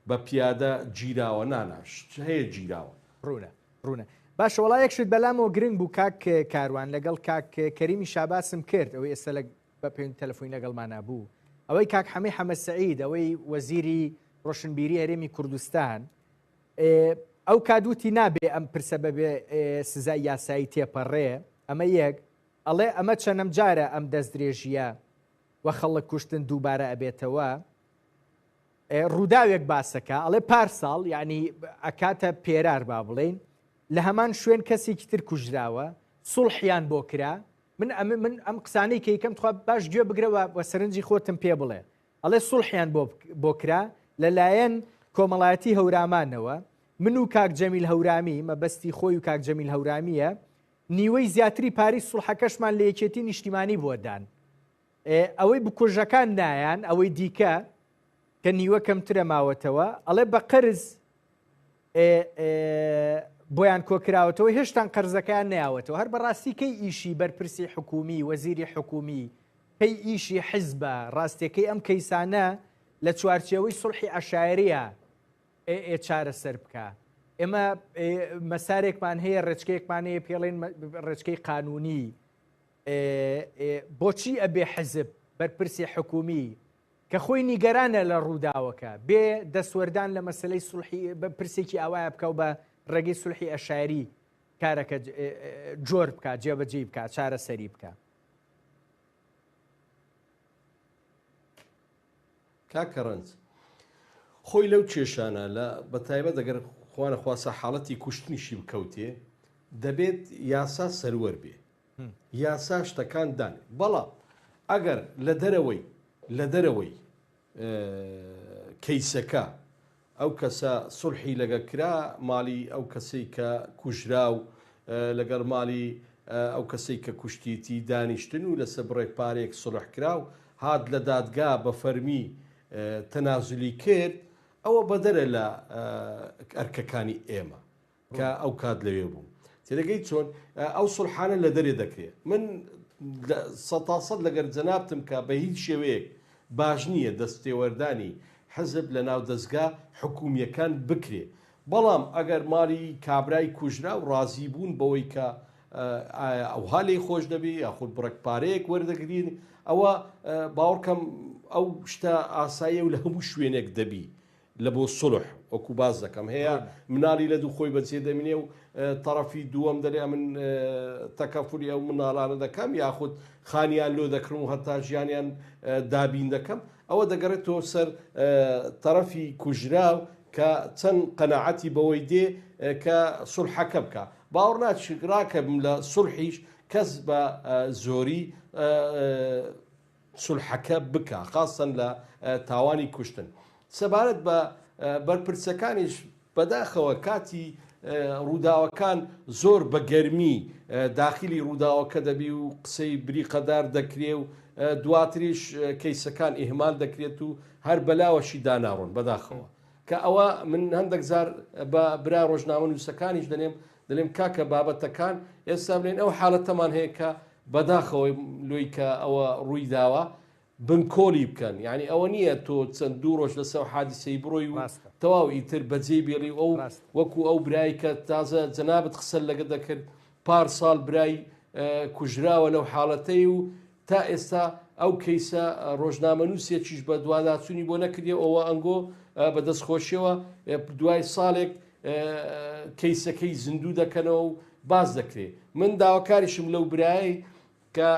بە پیادە گیراوە نانا شت هەیە گیراوە. ڕوونە ڕوونە باشە وەڵا یەک شت بەلامەوە گرنگ بوو کاک کاروان لەگەڵ کاک کەریمی شاباسم کرد ئەوەی ئێستا لە بە پەیوەندی تەلەفۆنی لەگەڵمانا بوو ئەوەی کاک حەمەی حەمە سەعید ئەوەی وەزیری ڕۆشنبیری هەرێمی کوردستان ئەو کات وتی نابێ ئەم پرسە بەبێ سزای یاسایی تێپەڕێ ئەمە یەک ئەڵێ ئەمە چەنەم جارە ئەم دەستدرێژیە و خەڵک کوشتن دووبارە ئەبێتەوە ڕووداوێک باسەکە ئەڵێ پارساڵ یعنی ئەکاتە پێرار با بڵین لە هەمان شوێن کەسێکی تر کوژراوە سوڵحیان بۆ کرا من ئەم من ئەم قسانەی کە یکەم تخوا باش گوێ بگرەوە و سەرنجی خۆتم پێ بڵێ ئەڵێ سوڵحیان بۆ بۆ کرا لەلایەن کۆمەڵایەتی هەورامانەوە من و کاک جەمیل هەورامی مەبەستی خۆی و کاک جەمیل هەورامیە نیوەی زیاتری پاری سوڵحەکەشمان لە یەکێتی نیشتیمانی بۆ دان ئەوەی بکوژەکان نایان ئەوەی دیکە کە نیوە کەمترە ماوەتەوە ئەڵێ بە قەرز بۆیان کۆکراوەتەوە هێشتان قەرزەکەیان نەیاوەتەوە هەر بەڕاستی کەی ئیشی بەرپرسی حکومی وەزیری حکومی کەی ئیشی حزبە ڕاستیەکەی ئەم کەیسانە لە چوارچێوەی سوڵحی عەشایەریە ئێ چارەسەر بکە ئێمە مەسارێکمان هەیە ڕێچکەیەکمان هەیە پێڵێن ڕێچکەی قانونی بۆچی ئەبێ حزب بەرپرسی حکومی کە خۆی نیگەرانە لە ڕووداوەکە، بێ دەستوەردان لە مەسەلەی سوڵحی پرسێکی ئاوایە بکا و بە ڕێگەی سولحی ئەشایری کارەکە جۆر بکا، جێبەجێی بکا، چارەسەری بکا. کاکە ڕەنج خۆی لەو کێشانە لە بەتایبەت ئەگەر خوانەخواستە حاڵەتی کوشتنیشی بکەوتێ دەبێت یاسا سەروەر بێ یاسا شتەکان دانێ بەڵام ئەگەر لە دەرەوەی لە دەرەوەی کەیسەکە ئەو کەسە سوڵحی لەگە کرا ماڵی ئەو کەسەی کە کوژرا و لەگەڵ ماڵی ئەو کەسەی کە کوشتیتی دانیشتن و لەسەر بڕێک پارێک سڵح کرا و هات لە دادگا بە فەرمی تەنازلی کرد ئەوە بەدەرە لە ئەرکەکانی ئێمە کە ئەو کات لەوێ بووم تێدەگەی چۆن ئەو سوڵحانە لە دەرێ دەکرێ من سەتا سەد لەگەر جەنابتم کە بە هیچ شێوەیەک باش نییە دەست تێوەردانی حزب لە ناو دەزگا حکومییەکان بکرێ بەڵام ئەگەر ماڵی کابرای کوژرا و ڕازی بوون بەوەی کە ئایا ئەوها لێی خۆش دەبی یاخود بڕێک پارەیەک وەردەگرین ئەوە باوەڕکەم ئەو شتە ئاساییە و لە هەموو شوێنێک دەبی لە بۆ سوڵح وەکو باس دەکەم هەیە مناڵی لە دوو خۆی بەجێ دەمینێ و تەڕەفی دووەم دەلێ ئەمن تەکەفولی ئەو مناڵانە دەکەم یاخود خانیان لۆ دەکڕم و هەتا ژیانیان دابین دەکەم ئەوە دەگەڕێتەوە سەر تەڕەفی کوژراو. کە چەند قەناعەتی بەوەی دێ کە سوڵحەکە بکا. باوەڕ ناچ ڕاکەبم لە سوڵحیش کەس بە زۆری سوڵحەکە بکا خاسەن لە تاوانی کوشتن. سەبارەت بە بەرپرسەکانیش بەداخەوە کاتی ڕووداوەکان زۆر بە گەرمی داخیلی ڕووداوەکە دەبی و قسەی بریقەدار دەکرێ و دواتریش کەیسەکان ئیهمال دەکرێت و هەر بەلاوەشی داناڕۆن بەداخەوە کە ئەوە من هەندێک جار بە برا ڕۆژنامە نووسەکانیش دەنێم دەلێم کاکە بابەتەکان ئێستا بلێن ئەو حالەتەمان هەیە کە بەداخەوەی لۆی کە ئەوە ڕووی داوە بنکۆلی بکەن یانی ئەوە نییە تۆ چەند دوو ڕۆژ لەسەر حادیسەی بڕۆی و ڕاستە. تەواو ئیتر بەجێی بێڵی و ئەو ڕاستە. وەکو ئەو برای کە تازە جەنابت قسەت لەگە دەکرد پار ساڵ برای کوژراوە لەو حاڵەتەی و تا ئێستا ئەو کەیسە ڕۆژنامەنووسێکیش بە دواداچوونی بۆ نەکردی ئەوە ئەنگۆ بە دەستخۆشیەوە دوای ساڵێک کەیسەکەی زیندوو دەکەنەوە و باس دەکرێ من داواکاریشم لەو برای کە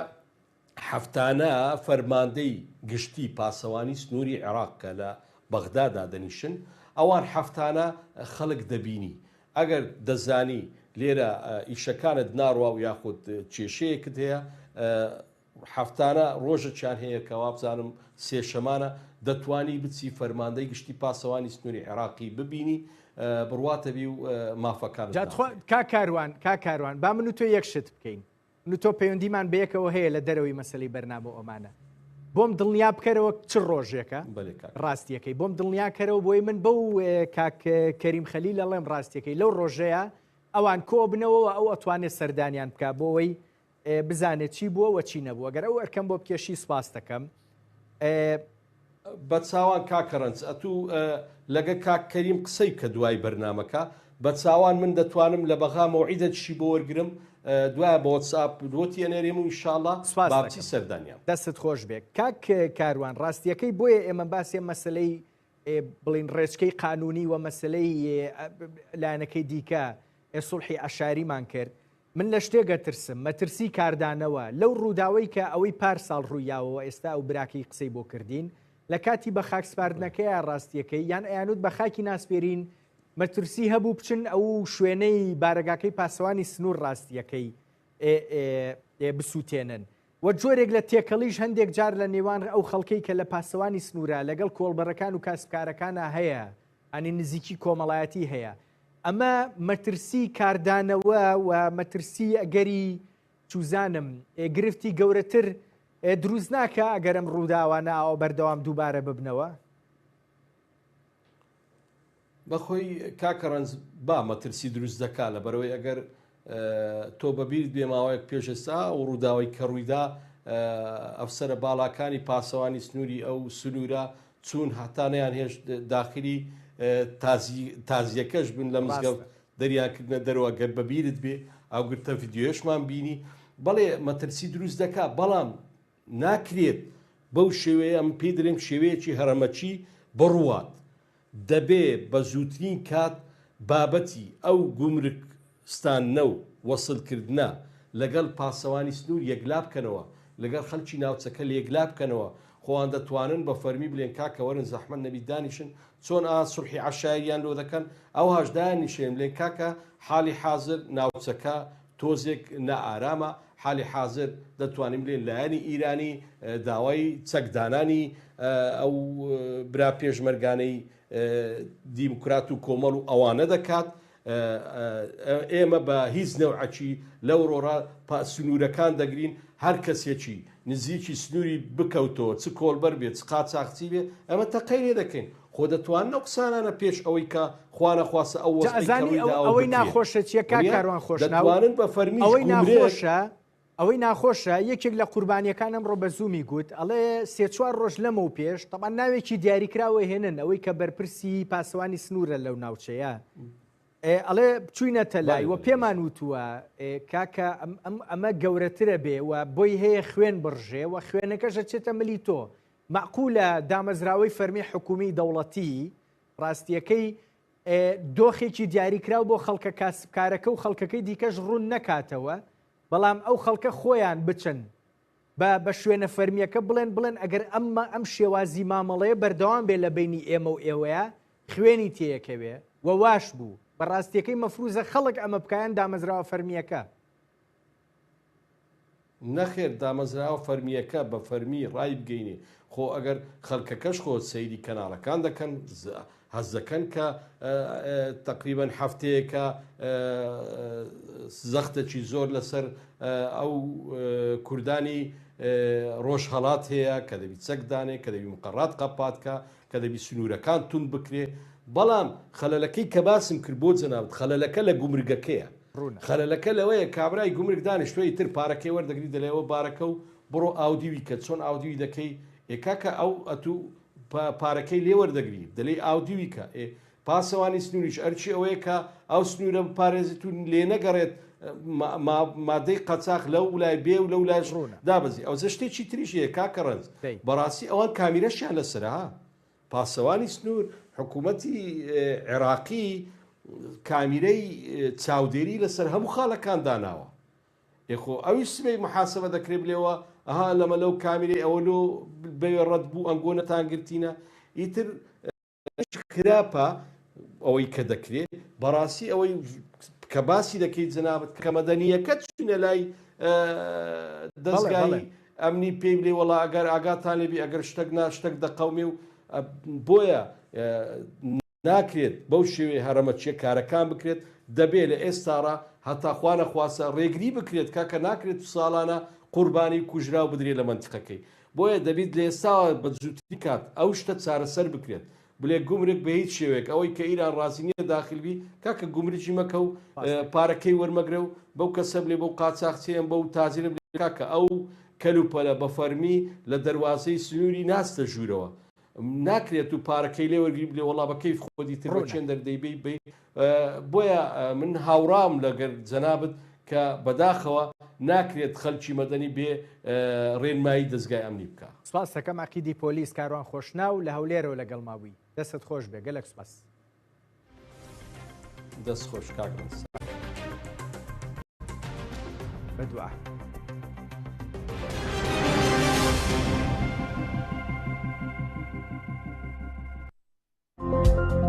هەفتانە فەرماندەی گشتی پاسەوانی سنووری عێراق کە لە بەغدا دادەنیشن، ئەوان هەفتانە خەڵک دەبینی. ئەگەر دەزانی لێرە ئیشەکانت ناڕوا و یاخود کێشەیەکت هەیە، هەفتانە ڕۆژێکیان هەیە کە وابزانم سێشەمانە، دەتوانی بچی فەرماندەی گشتی پاسەوانی سنووری عێراقی ببینی، بڕواتە بی و مافەکانت جا تخوا ناخورێ. کاک کاروان، کاک کاروان با من و تۆ یەک شت بکەین. من و تۆ پەیوەندیمان بەیەکەوە هەیە لە دەرەوەی مەسەلەی بەرنامە و ئەمانە. بۆم دڵنیا بکەرەوە چ ڕۆژێکە؟ بەلێ کاک. ڕاستیەکەی بۆم دڵنیا کەرەوە بۆی من بەو کاک کەریم خەلیل ئەڵێم ڕاستیەکەی لەو ڕۆژەیە ئەوان کۆبنەوە و ئەو ئەتوانێت سەردانیان بکا بۆ ئەوەی بزانێت چی بووە و چی نەبووە. گەر ئەو ئەرکەم بۆ بکێشی سوپاست دەکەم. بە چاوان کاکە ڕەنج ئەتوو لەگە کاک کەریم قسەی بکە دوای بەرنامەکە بە چاوان من دەتوانم لە بەغا مەوعیدەکیشی بۆ وەرگرم دوایە بە وەتسئاپ بۆتی ئەنێرێم و ئینشاڵا سپاس با بچی دەکەم. سەردانیان. دەستت خۆش بێ کاک کاروان ڕاستیەکەی بۆیە ئێمە باسی ئەم مەسەلەی بڵین ڕێچکەی قانونی و مەسەلەی لایەنەکەی دیکە سوڵحی عەشاریمان کرد من لە شتێک ئەترسم، مەترسی کاردانەوە لەو ڕووداوەی کە ئەوەی پار ساڵ ڕوویاوەوە ئێستا ئەو براکەی قسەی بۆ کردین لە کاتی بە خاک سپاردنەکەیا ڕاستیەکەی یان ئەیانوت بە خاکی ناسپێرین مەترسی هەبوو بچن ئەو شوێنەی بارەگاکەی پاسەوانی سنوور ڕاستیەکەی بسووتێنن و جۆرێک لە تێکەڵیش هەندێک جار لە نێوان ئەو خەڵکەی کە لە پاسەوانی سنوورە لەگەڵ کۆڵبەرەکان و کاسبکارەکانە هەیە ئەنی نزیکی کۆمەڵایەتی هەیە ئەمە مەترسی کاردانەوە و مەترسی ئەگەری چوزانم گرفتی گەورەتر دروست ناکا ئەگەر ئەم ڕووداوانە ئاوا بەردەوام دووبارە ببنەوە؟ بەخۆی کاکە ڕەنج با مەترسی دروست دەکا لەبەرەوەی ئەگەر تۆ بەبیرت بێ ماوەیەک پێش ئێستا ئەو ڕووداوەی کە ڕوویدا ئەفسەرە باڵاکانی پاسەوانی سنووری ئەو سنوورە چوون هەتا نەیان هێشت داخلی تازیەکەش بن لە مزگەوت دەریان کردنە دەرەوە گەر بەبیرت بێ ئەو گرتە ڤیدیۆیەشمان بینی بەڵێ مەترسی دروست دەکا بەڵام ناکرێت بەو شێوەیە من پێی دەلێم شێوەیەکی هەڕەمەکی بڕوات دەبێ بە زووترین کات بابەتی ئەو گومرک ستاندنە و وەسل کردنە لەگەڵ پاسەوانی سنوور یەکلا بکەنەوە، لەگەڵ خەلکی ناوچەکە لێکلا بکەنەوە، خۆان دەتوانن بە فەرمی بلێن کاکە وەرن زەحمەت نەبی دانیشن، چۆن ئا سوڵحی عەشایریان لۆ دەکەن ئەوهاش دایاننیشێن بلێن کاکە حالی حازر ناوچەکە تۆزێک نائارامە، حالی حازر دەتوانین بلێن لایەنی ئیرانی داوای چەک دانانی ئەو برا پێشمەرگانەی دیموکرات و کۆمەڵ و ئەوانە دەکات، ئێمە بە هیچ نەوعەکی لەو ڕۆڕا سنوورەکان دەگرین، هەر کەسێکی نزیکی سنووری بکەوتەوە چ کۆڵبەر بێ چ قاچاخچی بێ ئێمە تەقەی لێ دەکەین، خۆ دەتوانن ئەو قسانانە پێش ئەوەی کە خوانەخواستە ئەو جا وەزعەی کە ئەزانی ڕووی ئەو داوە ئەوەی بکرێت ناخۆشە چیە کاک وەنیە؟ کاروان خۆشناو دەتوانن بە فەرمیش ئەوەی گومرگ ناخۆشە ئەوەی ناخۆشە یەکێک لە قوربانیەکان ئەمڕۆ بە زوومی گوت ئەڵێ سێ چوار ڕۆژ لەمەو پێش تەبعەن ناوێکی دیاریکراوە هێنن ئەوەی کە بەرپرسی پاسەوانی سنوورە لەو ناوچەیە ئەڵێ چوینەتە لای و پێمان وتووە کاکە ئەمە گەورەترە بێ و بۆی هەیە خوێن بڕژێ و خوێنەکەش ئەچێتە ملی تۆ مەعقولە دامەزراوەی فەرمی حکومی دەوڵەتی ڕاستیەکەی دۆخێکی دیاریکراو بۆ خەڵکە کاسبکارەکە و خەڵکەکەی دیکەش ڕوون نەکاتەوە بەڵام ئەو خەڵکە خۆیان بچن بە بە شوێنە فەرمیەکە بڵێن بڵێن ئەگەر ئەمە ئەم شێوازی مامەڵەیە بەردەوام بێ لە بینی ئێمە و ئێوەیە. خوێنی تێیەکەوێ و واش بوو، بە ڕاستیەکەی مەفروزە خەڵک ئەمە بکا یان دامەزراوە فەرمییەکە؟ نەخێر دامەزراوە فەرمییەکە بە فەرمی ڕایبگەینێ، خۆ ئەگەر خەڵکەکەش خۆ سەیری کەناڵەکان دەکەن هەست دەکەن کە تەقریبەن هەفتەیەکە زەختێکی زۆر لەسەر ئەو کوردانی ڕۆژهەڵات هەیە کە دەبی چەک دانێ کە دەبی مقەڕات قەپات کە کە دەبی سنوورەکان توند بکرێ بەڵام خەلەلەکەی کە باسم کرد بۆ جەنابت خەلەلەکە لە گومرگەکەیە ڕوونە. خەلەلەکە لەوەیە کابرای گومرگ دانیشتوە ئیتر پارەکەی وەردەگری دەلێ ئەوە بارەکە و بڕۆ ئاودیوی کە چۆن ئاودیوی دەکەی ئێ کاکە ئەو ئەتوو پارەکەی لێ وەردەگری دەلێی ئاودیوی کە ئێ پاسەوانی سنووریش ئەرکی ئەوەیە کە ئەو سنوورە بپارێزێت و لێنەگەڕێت مادەی قەچاخ لەو لای بێ و لەو لایش ڕوونە. دابەزی ئەوجە شتێکی تریش هەیە کاکە ڕەنج دەی. بەڕاستی ئەوان کامیرەشیان لەسەرە ها پاسەوانی سنوور حکوومەتی عێراقی کامیرەی چاودێری لەسەر هەموو خاڵەکان داناوە ئێ خۆ ئەویش سبەی محاسبە دەکرێ بلێوە ئەها لەمە لەو کامیرەی ئەوە لۆ بەوێ ڕەت بوو ئەنگۆ نەتان گرتینە ئیتر خراپە ئەوەی کە دەکرێ بەڕاستی ئەوەی کە باسی دەکەیت جەنابت کە مەدەنیەکە چوینە لای دەزگای ئەمنی پێی بلێ وەڵا ئەگەر ئاگاتان لێبی ئەگەر شتەک نا شتەک دەقەومێ و بۆیە ناکرێت بەو شێوەیە هەرەمەکیە کارەکان بکرێت، دەبێ لە ئێستاڕا هەتا خوا نەخواستە ڕێگری بکرێت کاکە ناکرێت ساڵانە قوربانی و کوژراو بدرێت لە مەنتیقەکەی بۆیە دەبیت لە ئێستاوە بە زووترین کات ئەو شتە چارەسەر بکرێت بلێ گومرگ بە هیچ شێوەیەک ئەوەی کە ئیران ڕازی نیە داخل بی کاکە گومرگی مەکە و پارەکەی وەرمەگرە و بەو کەسە بلێ بەو قاچاخچیەم بەو تاجرە بلێ کاکە ئەو کەلوپەلە بە فەرمی لە دەروازەی سنووری ناچتە ژوورەوە ناکرێت و پارەکەی لێ وەرگری بلێ وەڵا بە کەیف خۆت ئیتر بە ڕوونە. چێندەر دەیبەی بەی بۆیە من هاوڕام لەگەر جەنابت کە بەداخەوە ناکرێت خەلکی مەدەنی بێ ڕێنمایی دەزگای ئەمنی بکا. سپاست دەکەم عەقیدی پۆلیس کاروان خۆشناو لە هەولێرەوە لەگەڵما بووی دەستت خۆش بێ گەلەک سپاس. دەست خۆش کاک ڕەنج. بە دوعا.